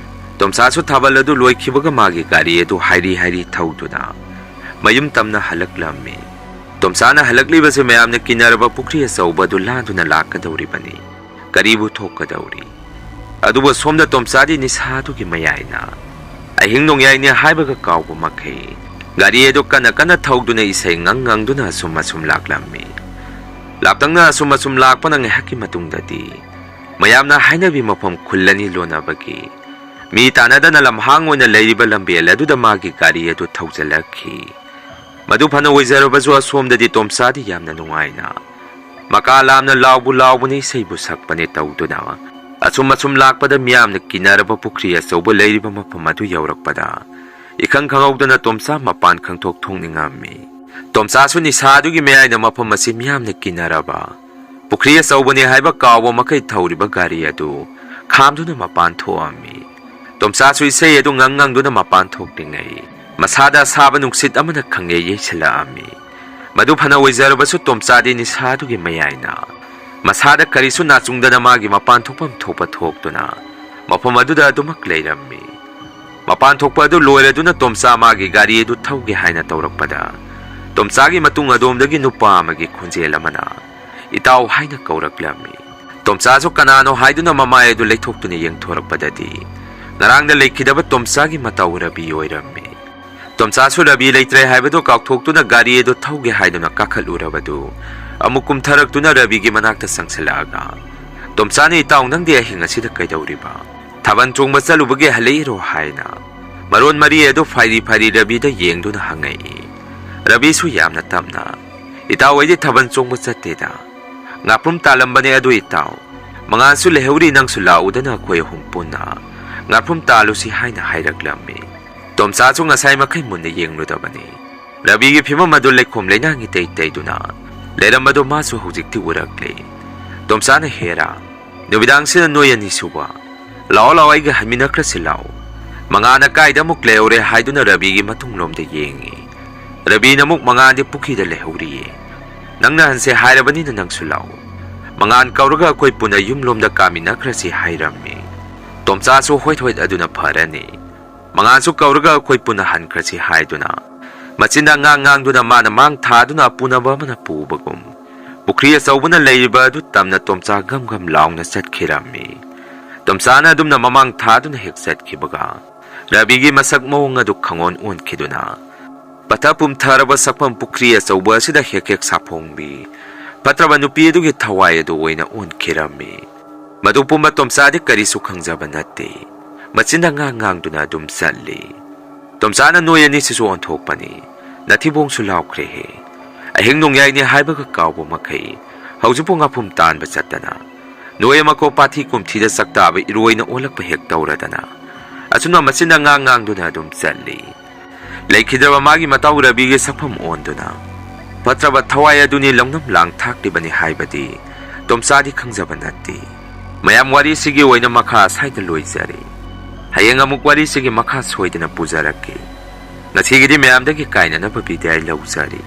ꯇꯣꯝꯆꯥꯁꯨ ꯊꯥꯕꯜ ꯑꯗꯨ ꯂꯣꯏꯈꯤꯕꯒ ꯃꯥꯒꯤ ꯒꯥꯔꯤ ꯑꯗꯨ ꯍꯥꯏꯔꯤ ꯍꯥꯏꯔꯤ ꯊꯧꯗꯨꯅ ꯃꯌꯨꯝ ꯇꯝꯅ ꯍꯜꯂꯛꯂꯝꯃꯤ꯫ ꯇꯣꯝꯆꯥꯅ ꯍꯜꯂꯛꯂꯤꯕꯁꯤ ꯃꯌꯥꯝꯅ ꯀꯤꯅꯔꯕ ꯄꯨꯈ꯭ꯔꯤ ꯑꯆꯧꯕ ꯑꯗꯨ ꯂꯥꯟꯗꯨꯅ ꯂꯥꯛꯀꯗꯧꯔꯤꯕꯅꯤ꯫ ꯀꯔꯤꯕꯨ ꯊꯣꯛꯀꯗꯧꯔꯤ? ꯑꯗꯨꯕꯨ ꯁꯣꯝꯗ ꯇꯣꯝꯆꯥꯗꯤ ꯅꯤꯁꯥꯗꯨꯒꯤ ꯃꯌꯥꯏꯅ ꯑꯍꯤꯡ ꯅꯣꯡꯌꯥꯏꯅꯤ ꯍꯥꯏꯕꯒ ꯀꯥꯎꯕ ꯃꯈꯩ ꯒꯥꯔꯤ ꯑꯗꯨ ꯀꯟꯅ ꯀꯟꯅ ꯊꯧꯗꯨꯅ ꯏꯁꯩ ꯉꯪ ꯉꯪꯗꯨꯅ ꯑꯁꯨꯝ ꯑꯁꯨꯝ ꯂꯥꯛꯂꯝꯃꯤ꯫ ꯂꯥꯞꯇꯛꯅ ꯑꯁꯨꯝ ꯑꯁꯨꯝ ꯂꯥꯛꯄꯅ ꯉꯥꯏꯍꯥꯛꯀꯤ ꯃꯇꯨꯡꯗꯗꯤ ꯃꯌꯥꯝꯅ ꯍꯥꯏꯅꯕꯤ ꯃꯐꯝ ꯈꯨꯜ ꯑꯅꯤ ꯂꯣꯟꯅꯕꯒꯤ ꯃꯤ ꯇꯥꯟꯅꯗꯅ ꯂꯝꯍꯥꯡ ꯑꯣꯏꯅ ꯂꯩꯔꯤꯕ ꯂꯝꯕꯦꯜ ꯑꯗꯨꯗ ꯃꯥꯒꯤ ꯒꯥꯔꯤ ꯑꯗꯨ ꯊꯧꯖꯤꯜꯂꯛꯈꯤ꯫ ꯃꯗꯨ ꯐꯅ ꯑꯣꯏꯖꯔꯕꯁꯨ ꯑꯁꯣꯝꯗꯗꯤ ꯇꯣꯝꯆꯥꯗꯤ ꯌꯥꯝꯅ ꯅꯨꯡꯉꯥꯏꯅ ꯃꯀꯥ ꯂꯥꯝꯅ ꯂꯥꯎꯕꯨ ꯂꯥꯎꯕꯅꯤ, ꯏꯁꯩꯕꯨ ꯁꯛꯄꯅꯤ ꯇꯧꯗꯨꯅ ꯑꯁꯨꯝ ꯑꯁꯨꯝ ꯂꯥꯛꯄꯗ ꯃꯤꯌꯥꯝꯅ ꯀꯤꯅꯔꯕ ꯄꯨꯈ꯭ꯔꯤ ꯑꯆꯧꯕ ꯂꯩꯔꯤꯕ ꯃꯐꯝ ꯑꯗꯨ ꯌꯧꯔꯛꯄꯗ, ꯏꯈꯪ ꯈꯪꯍꯧꯗꯅ ꯇꯣꯝꯆꯥ ꯃꯄꯥꯟ ꯈꯪꯊꯣꯛ ꯊꯣꯛꯅꯤꯡꯉꯝꯃꯤ꯫ ꯇꯣꯝꯆꯥꯁꯨ ꯅꯤꯁꯥꯗꯨꯒꯤ ꯃꯌꯥꯏꯗ ꯃꯐꯝ ꯑꯁꯤ ꯃꯤꯌꯥꯝꯅ ꯀꯤꯅꯔꯕ ꯄꯨꯈ꯭ꯔꯤ ꯑꯆꯧꯕꯅꯤ ꯍꯥꯏꯕ ꯀꯥꯎꯕ ꯃꯈꯩ ꯊꯧꯔꯤꯕ ꯒꯥꯔꯤ ꯑꯗꯨ ꯈꯥꯝꯗꯨꯅ ꯃꯄꯥꯟ ꯊꯣꯛꯑꯝꯃꯤ꯫ ꯇꯣꯝꯆꯥꯁꯨ ꯏꯁꯩ ꯑꯗꯨ ꯉꯪ ꯉꯪꯗꯨꯅ ꯃꯄꯥꯟ ꯊꯣꯛꯂꯤꯉꯩ, ꯃꯁꯥꯗ ꯑꯁꯥꯕ ꯅꯨꯡꯁꯤꯠ ꯑꯃꯅ ꯈꯪꯌꯩ ꯌꯩꯁꯤꯜꯂꯛꯑꯝꯃꯤ꯫ ꯃꯗꯨ ꯐꯅ ꯑꯣꯏꯖꯔꯕꯁꯨ, ꯇꯣꯝꯆꯥꯗꯤ ꯅꯤꯁꯥꯗꯨꯒꯤ ꯃꯌꯥꯏꯅ ꯃꯁꯥꯗ ꯀꯔꯤꯁꯨ ꯅꯥꯆꯨꯡꯗꯅ ꯃꯥꯒꯤ ꯃꯄꯥꯟ ꯊꯣꯛꯐꯝ ꯊꯣꯛꯄ ꯊꯣꯛꯇꯨꯅ ꯃꯐꯝ ꯑꯗꯨꯗ ꯑꯗꯨꯃꯛ ꯂꯩꯔꯝꯃꯤ꯫ ꯃꯄꯥꯟ ꯊꯣꯛꯄ ꯑꯗꯨ ꯂꯣꯏꯔꯗꯨꯅ ꯇꯣꯝꯆꯥ ꯃꯥꯒꯤ ꯒꯥꯔꯤ ꯑꯗꯨ ꯊꯧꯒꯦ ꯍꯥꯏꯅ ꯇꯧꯔꯛꯄꯗ, ꯇꯣꯝꯆꯥꯒꯤ ꯃꯇꯨꯡ ꯑꯗꯣꯝꯗꯒꯤ ꯅꯨꯄꯥ ꯑꯃꯒꯤ ꯈꯣꯟꯖꯦꯜ ꯑꯃꯅ "ꯏꯇꯥꯎ" ꯍꯥꯏꯅ ꯀꯧꯔꯛꯂꯝꯃꯤ꯫ ꯇꯣꯝꯆꯥꯁꯨ ꯀꯅꯥꯅꯣ ꯍꯥꯏꯗꯨꯅ ꯃꯃꯥꯏ ꯑꯗꯨ ꯂꯩꯊꯣꯛꯇꯨꯅ ꯌꯦꯡꯊꯣꯔꯛꯄꯗꯗꯤ, ꯉꯔꯥꯡꯗ ꯂꯩꯈꯤꯗꯕ ꯇꯣꯝꯆꯥꯒꯤ ꯃꯇꯧ ꯔꯕꯤ ꯑꯣꯏꯔꯝꯃꯤ꯫ ꯇꯣꯝꯆꯥꯁꯨ ꯔꯕꯤ ꯂꯩꯇ꯭ꯔꯦ ꯍꯥꯏꯕꯗꯨ ꯀꯥꯎꯊꯣꯛꯇꯨꯅ ꯒꯥꯔꯤ ꯑꯗꯨ ꯊꯧꯒꯦ ꯍꯥꯏꯗꯨꯅ ꯀꯥꯈꯠꯂꯨꯔꯕꯗꯨ, ꯑꯃꯨꯛ ꯀꯨꯝꯊꯔꯛꯇꯨꯅ ꯔꯕꯤꯒꯤ ꯃꯅꯥꯛꯇ ꯆꯪꯁꯤꯜꯂꯛꯑꯒ, "ꯇꯣꯝꯆꯥꯅ, ꯏꯇꯥꯎ, ꯅꯪꯗꯤ ꯑꯍꯤꯡ ꯑꯁꯤꯗ ꯀꯩꯗꯧꯔꯤꯕ? ꯊꯥꯕꯜ ꯆꯣꯡꯕ ꯆꯠꯂꯨꯕꯒꯤ ꯍꯜꯂꯛꯏꯔꯣ?" ꯍꯥꯏꯅ ꯃꯔꯣꯟ ꯃꯔꯤ ꯑꯗꯨ ꯐꯥꯏꯔꯤ ꯐꯥꯏꯔꯤ ꯔꯕꯤꯗ ꯌꯦꯡꯗꯨꯅ ꯍꯪꯉꯛꯏ꯫ ꯔꯕꯤꯁꯨ ꯌꯥꯝꯅ ꯇꯞꯅ, "ꯏꯇꯥꯎ, ꯑꯩꯗꯤ ꯊꯥꯕꯜ ꯆꯣꯡꯕ ꯆꯠꯇꯦꯗ꯫ ꯉꯥꯄ꯭ꯔꯨꯝ ꯇꯥꯜꯂꯝꯕꯅꯦ ꯑꯗꯨ, ꯏꯇꯥꯎ꯫ ꯃꯉꯥꯜꯁꯨ ꯂꯩꯍꯧꯔꯤ, ꯅꯪꯁꯨ ꯂꯥꯛꯎꯗꯅ ꯑꯩꯈꯣꯏ ꯑꯍꯨꯝ ꯄꯨꯟꯅ ꯉꯥꯄ꯭ꯔꯨꯝ ꯇꯥꯜꯂꯨꯁꯤ" ꯍꯥꯏꯅ ꯍꯥꯏꯔꯛꯂꯝꯃꯤ꯫ ꯇꯣꯝꯆꯥꯁꯨ ꯉꯁꯥꯏ ꯃꯈꯩ ꯃꯨꯟꯅ ꯌꯦꯡꯂꯨꯗꯕꯅꯤ꯫ ꯔꯕꯤꯒꯤ ꯐꯤꯕꯝ ꯑꯗꯨ ꯂꯩꯈꯣꯝ ꯂꯩꯅꯥꯡ ꯏꯇꯩ ꯇꯩꯗꯨꯅ ꯂꯩꯔꯝꯕꯗꯨ ꯃꯥꯁꯨ ꯍꯧꯖꯤꯛꯇꯤ ꯎꯔꯛꯂꯦ꯫ ꯇꯣꯝꯆꯥꯅ, "ꯍꯦꯔꯥ, ꯅꯨꯃꯤꯗꯥꯡꯁꯤꯗ ꯅꯣꯏ ꯑꯅꯤꯁꯨꯕ? ꯂꯥꯛꯑꯣ, ꯂꯥꯛꯑꯣ, ꯑꯩꯒ ꯍꯟꯃꯤꯟꯅꯈ꯭ꯔꯁꯤ, ꯂꯥꯛꯑꯣ꯫ ꯃꯉꯥꯜꯅ ꯀꯥꯏꯗ ꯑꯃꯨꯛ ꯂꯩꯍꯧꯔꯦ?" ꯍꯥꯏꯗꯨꯅ ꯔꯕꯤꯒꯤ ꯃꯇꯨꯡꯂꯣꯝꯗ ꯌꯦꯡꯉꯤ꯫ ꯔꯕꯤꯅ ꯑꯃꯨꯛ, "ꯃꯉꯥꯜꯗꯤ ꯄꯨꯈ꯭ꯔꯤꯗ ꯂꯩꯍꯧꯔꯤꯌꯦ꯫ ꯅꯪꯅ ꯍꯟꯁꯦ ꯍꯥꯏꯔꯕꯅꯤꯅ ꯅꯪꯁꯨ ꯂꯥꯛꯑꯣ꯫ ꯃꯉꯥꯜ ꯀꯧꯔꯒ ꯑꯩꯈꯣꯏ ꯄꯨꯟꯅ ꯌꯨꯝꯂꯣꯝꯗ ꯀꯥꯃꯤꯟꯅꯈ꯭ꯔꯁꯤ" ꯍꯥꯏꯔꯝꯃꯤ꯫ ꯇꯣꯝꯆꯥꯁꯨ, "ꯍꯣꯏ, ꯍꯣꯏ, ꯑꯗꯨꯅ ꯐꯔꯅꯤ꯫ ꯃꯉꯥꯜꯁꯨ ꯀꯧꯔꯒ ꯑꯩꯈꯣꯏ ꯄꯨꯟꯅ ꯍꯟꯈ꯭ꯔꯁꯤ" ꯍꯥꯏꯗꯨꯅ, ꯃꯆꯤꯟꯗ ꯉꯥꯡ ꯉꯥꯡꯗꯨꯅ ꯃꯥꯅ ꯃꯥꯡ ꯊꯥꯗꯨꯅ ꯑꯄꯨꯅꯕ ꯑꯃꯅ ꯄꯨꯕꯒꯨꯝ, ꯄꯨꯈ꯭ꯔꯤ ꯑꯆꯧꯕꯅ ꯂꯩꯔꯤꯕ ꯑꯗꯨ ꯇꯝꯅ ꯇꯣꯝꯆꯥ ꯒꯝ ꯒꯝ ꯂꯥꯎꯅ ꯆꯠꯈꯤꯔꯝꯃꯤ꯫ ꯇꯣꯝꯆꯥꯅ ꯑꯗꯨꯝꯅ ꯃꯃꯥꯡ ꯊꯥꯗꯨꯅ ꯍꯦꯛ ꯆꯠꯈꯤꯕꯒ, ꯔꯕꯤꯒꯤ ꯃꯁꯛ ꯃꯑꯣꯡ ꯑꯗꯨ ꯈꯪꯑꯣꯟ ꯑꯣꯟꯈꯤꯗꯨꯅ, ꯄꯠꯊ ꯄꯨꯝꯊꯔꯕ ꯁꯛꯐꯝ ꯄꯨꯈ꯭ꯔꯤ ꯑꯆꯧꯕ ꯑꯁꯤꯗ ꯍꯦꯛ ꯍꯦꯛ ꯁꯥꯐꯣꯡꯕꯤ ꯐꯠꯇ꯭ꯔꯕ ꯅꯨꯄꯤ ꯑꯗꯨꯒꯤ ꯊꯋꯥꯏ ꯑꯗꯨ ꯑꯣꯏꯅ ꯑꯣꯟꯈꯤꯔꯝꯃꯤ꯫ ꯃꯗꯨ ꯄꯨꯝꯕ ꯇꯣꯝꯆꯥꯗꯤ ꯀꯔꯤꯁꯨ ꯈꯪꯖꯕ ꯅꯠꯇꯦ꯫ ꯃꯆꯤꯟꯗ ꯉꯥꯡ ꯉꯥꯡꯗꯨꯅ ꯑꯗꯨꯝ ꯆꯠꯂꯤ꯫ "ꯇꯣꯝꯆꯥꯅ, ꯅꯣꯏ ꯑꯅꯤꯁꯤꯁꯨ ꯑꯣꯟꯊꯣꯛꯄꯅꯤ꯫ ꯅꯊꯤꯕꯣꯡꯁꯨ ꯂꯥꯎꯈ꯭ꯔꯦꯍꯦ꯫ ꯑꯍꯤꯡ ꯅꯣꯡꯌꯥꯏꯅꯤ ꯍꯥꯏꯕꯒ ꯀꯥꯎꯕ ꯃꯈꯩ ꯍꯧꯖꯤꯛꯄꯨ ꯉꯥꯄ꯭ꯔꯨꯝ ꯇꯥꯟꯕ ꯆꯠꯇꯅ ꯅꯣꯏ ꯑꯃꯀꯣ ꯄꯥꯊꯤ ꯀꯨꯝꯊꯤꯗ ꯆꯥꯛꯇꯥꯕ ꯏꯔꯣꯏꯅ ꯑꯣꯜꯂꯛꯄ ꯍꯦꯛ ꯇꯧꯔꯗꯅ, ꯑꯁꯨꯝꯅ ꯃꯆꯤꯟꯗ ꯉꯥꯡ ꯉꯥꯡꯗꯨꯅ ꯑꯗꯨꯝ ꯆꯠꯂꯤ꯫ ꯂꯩꯈꯤꯗ꯭ꯔꯕ ꯃꯥꯒꯤ ꯃꯇꯥꯎ ꯔꯕꯤꯒꯤ ꯁꯛꯐꯝ ꯑꯣꯟꯗꯨꯅ, ꯐꯠꯇ꯭ꯔꯕ ꯊꯋꯥꯏ ꯑꯗꯨꯅꯤ ꯂꯧꯅꯝ ꯂꯥꯡ ꯊꯥꯛꯂꯤꯕꯅꯤ ꯍꯥꯏꯕꯗꯤ ꯇꯣꯝꯆꯥꯗꯤ ꯈꯪꯖꯕ ꯅꯠꯇꯦ꯫ ꯃꯌꯥꯝ, ꯋꯥꯔꯤꯁꯤꯒꯤ ꯑꯣꯏꯅ ꯃꯈꯥ ꯑꯁꯥꯏꯗ ꯂꯣꯏꯖꯔꯤ꯫ ꯍꯌꯦꯡ ꯑꯃꯨꯛ ꯋꯥꯔꯤꯁꯤꯒꯤ ꯃꯈꯥ ꯁꯣꯏꯗꯅ ꯄꯨꯖꯔꯛꯀꯦ꯫ ꯉꯁꯤꯒꯤꯗꯤ ꯃꯌꯥꯝꯗꯒꯤ ꯀꯥꯏꯅꯅꯕ ꯕꯤꯗꯥꯏ ꯂꯧꯖꯔꯤ꯫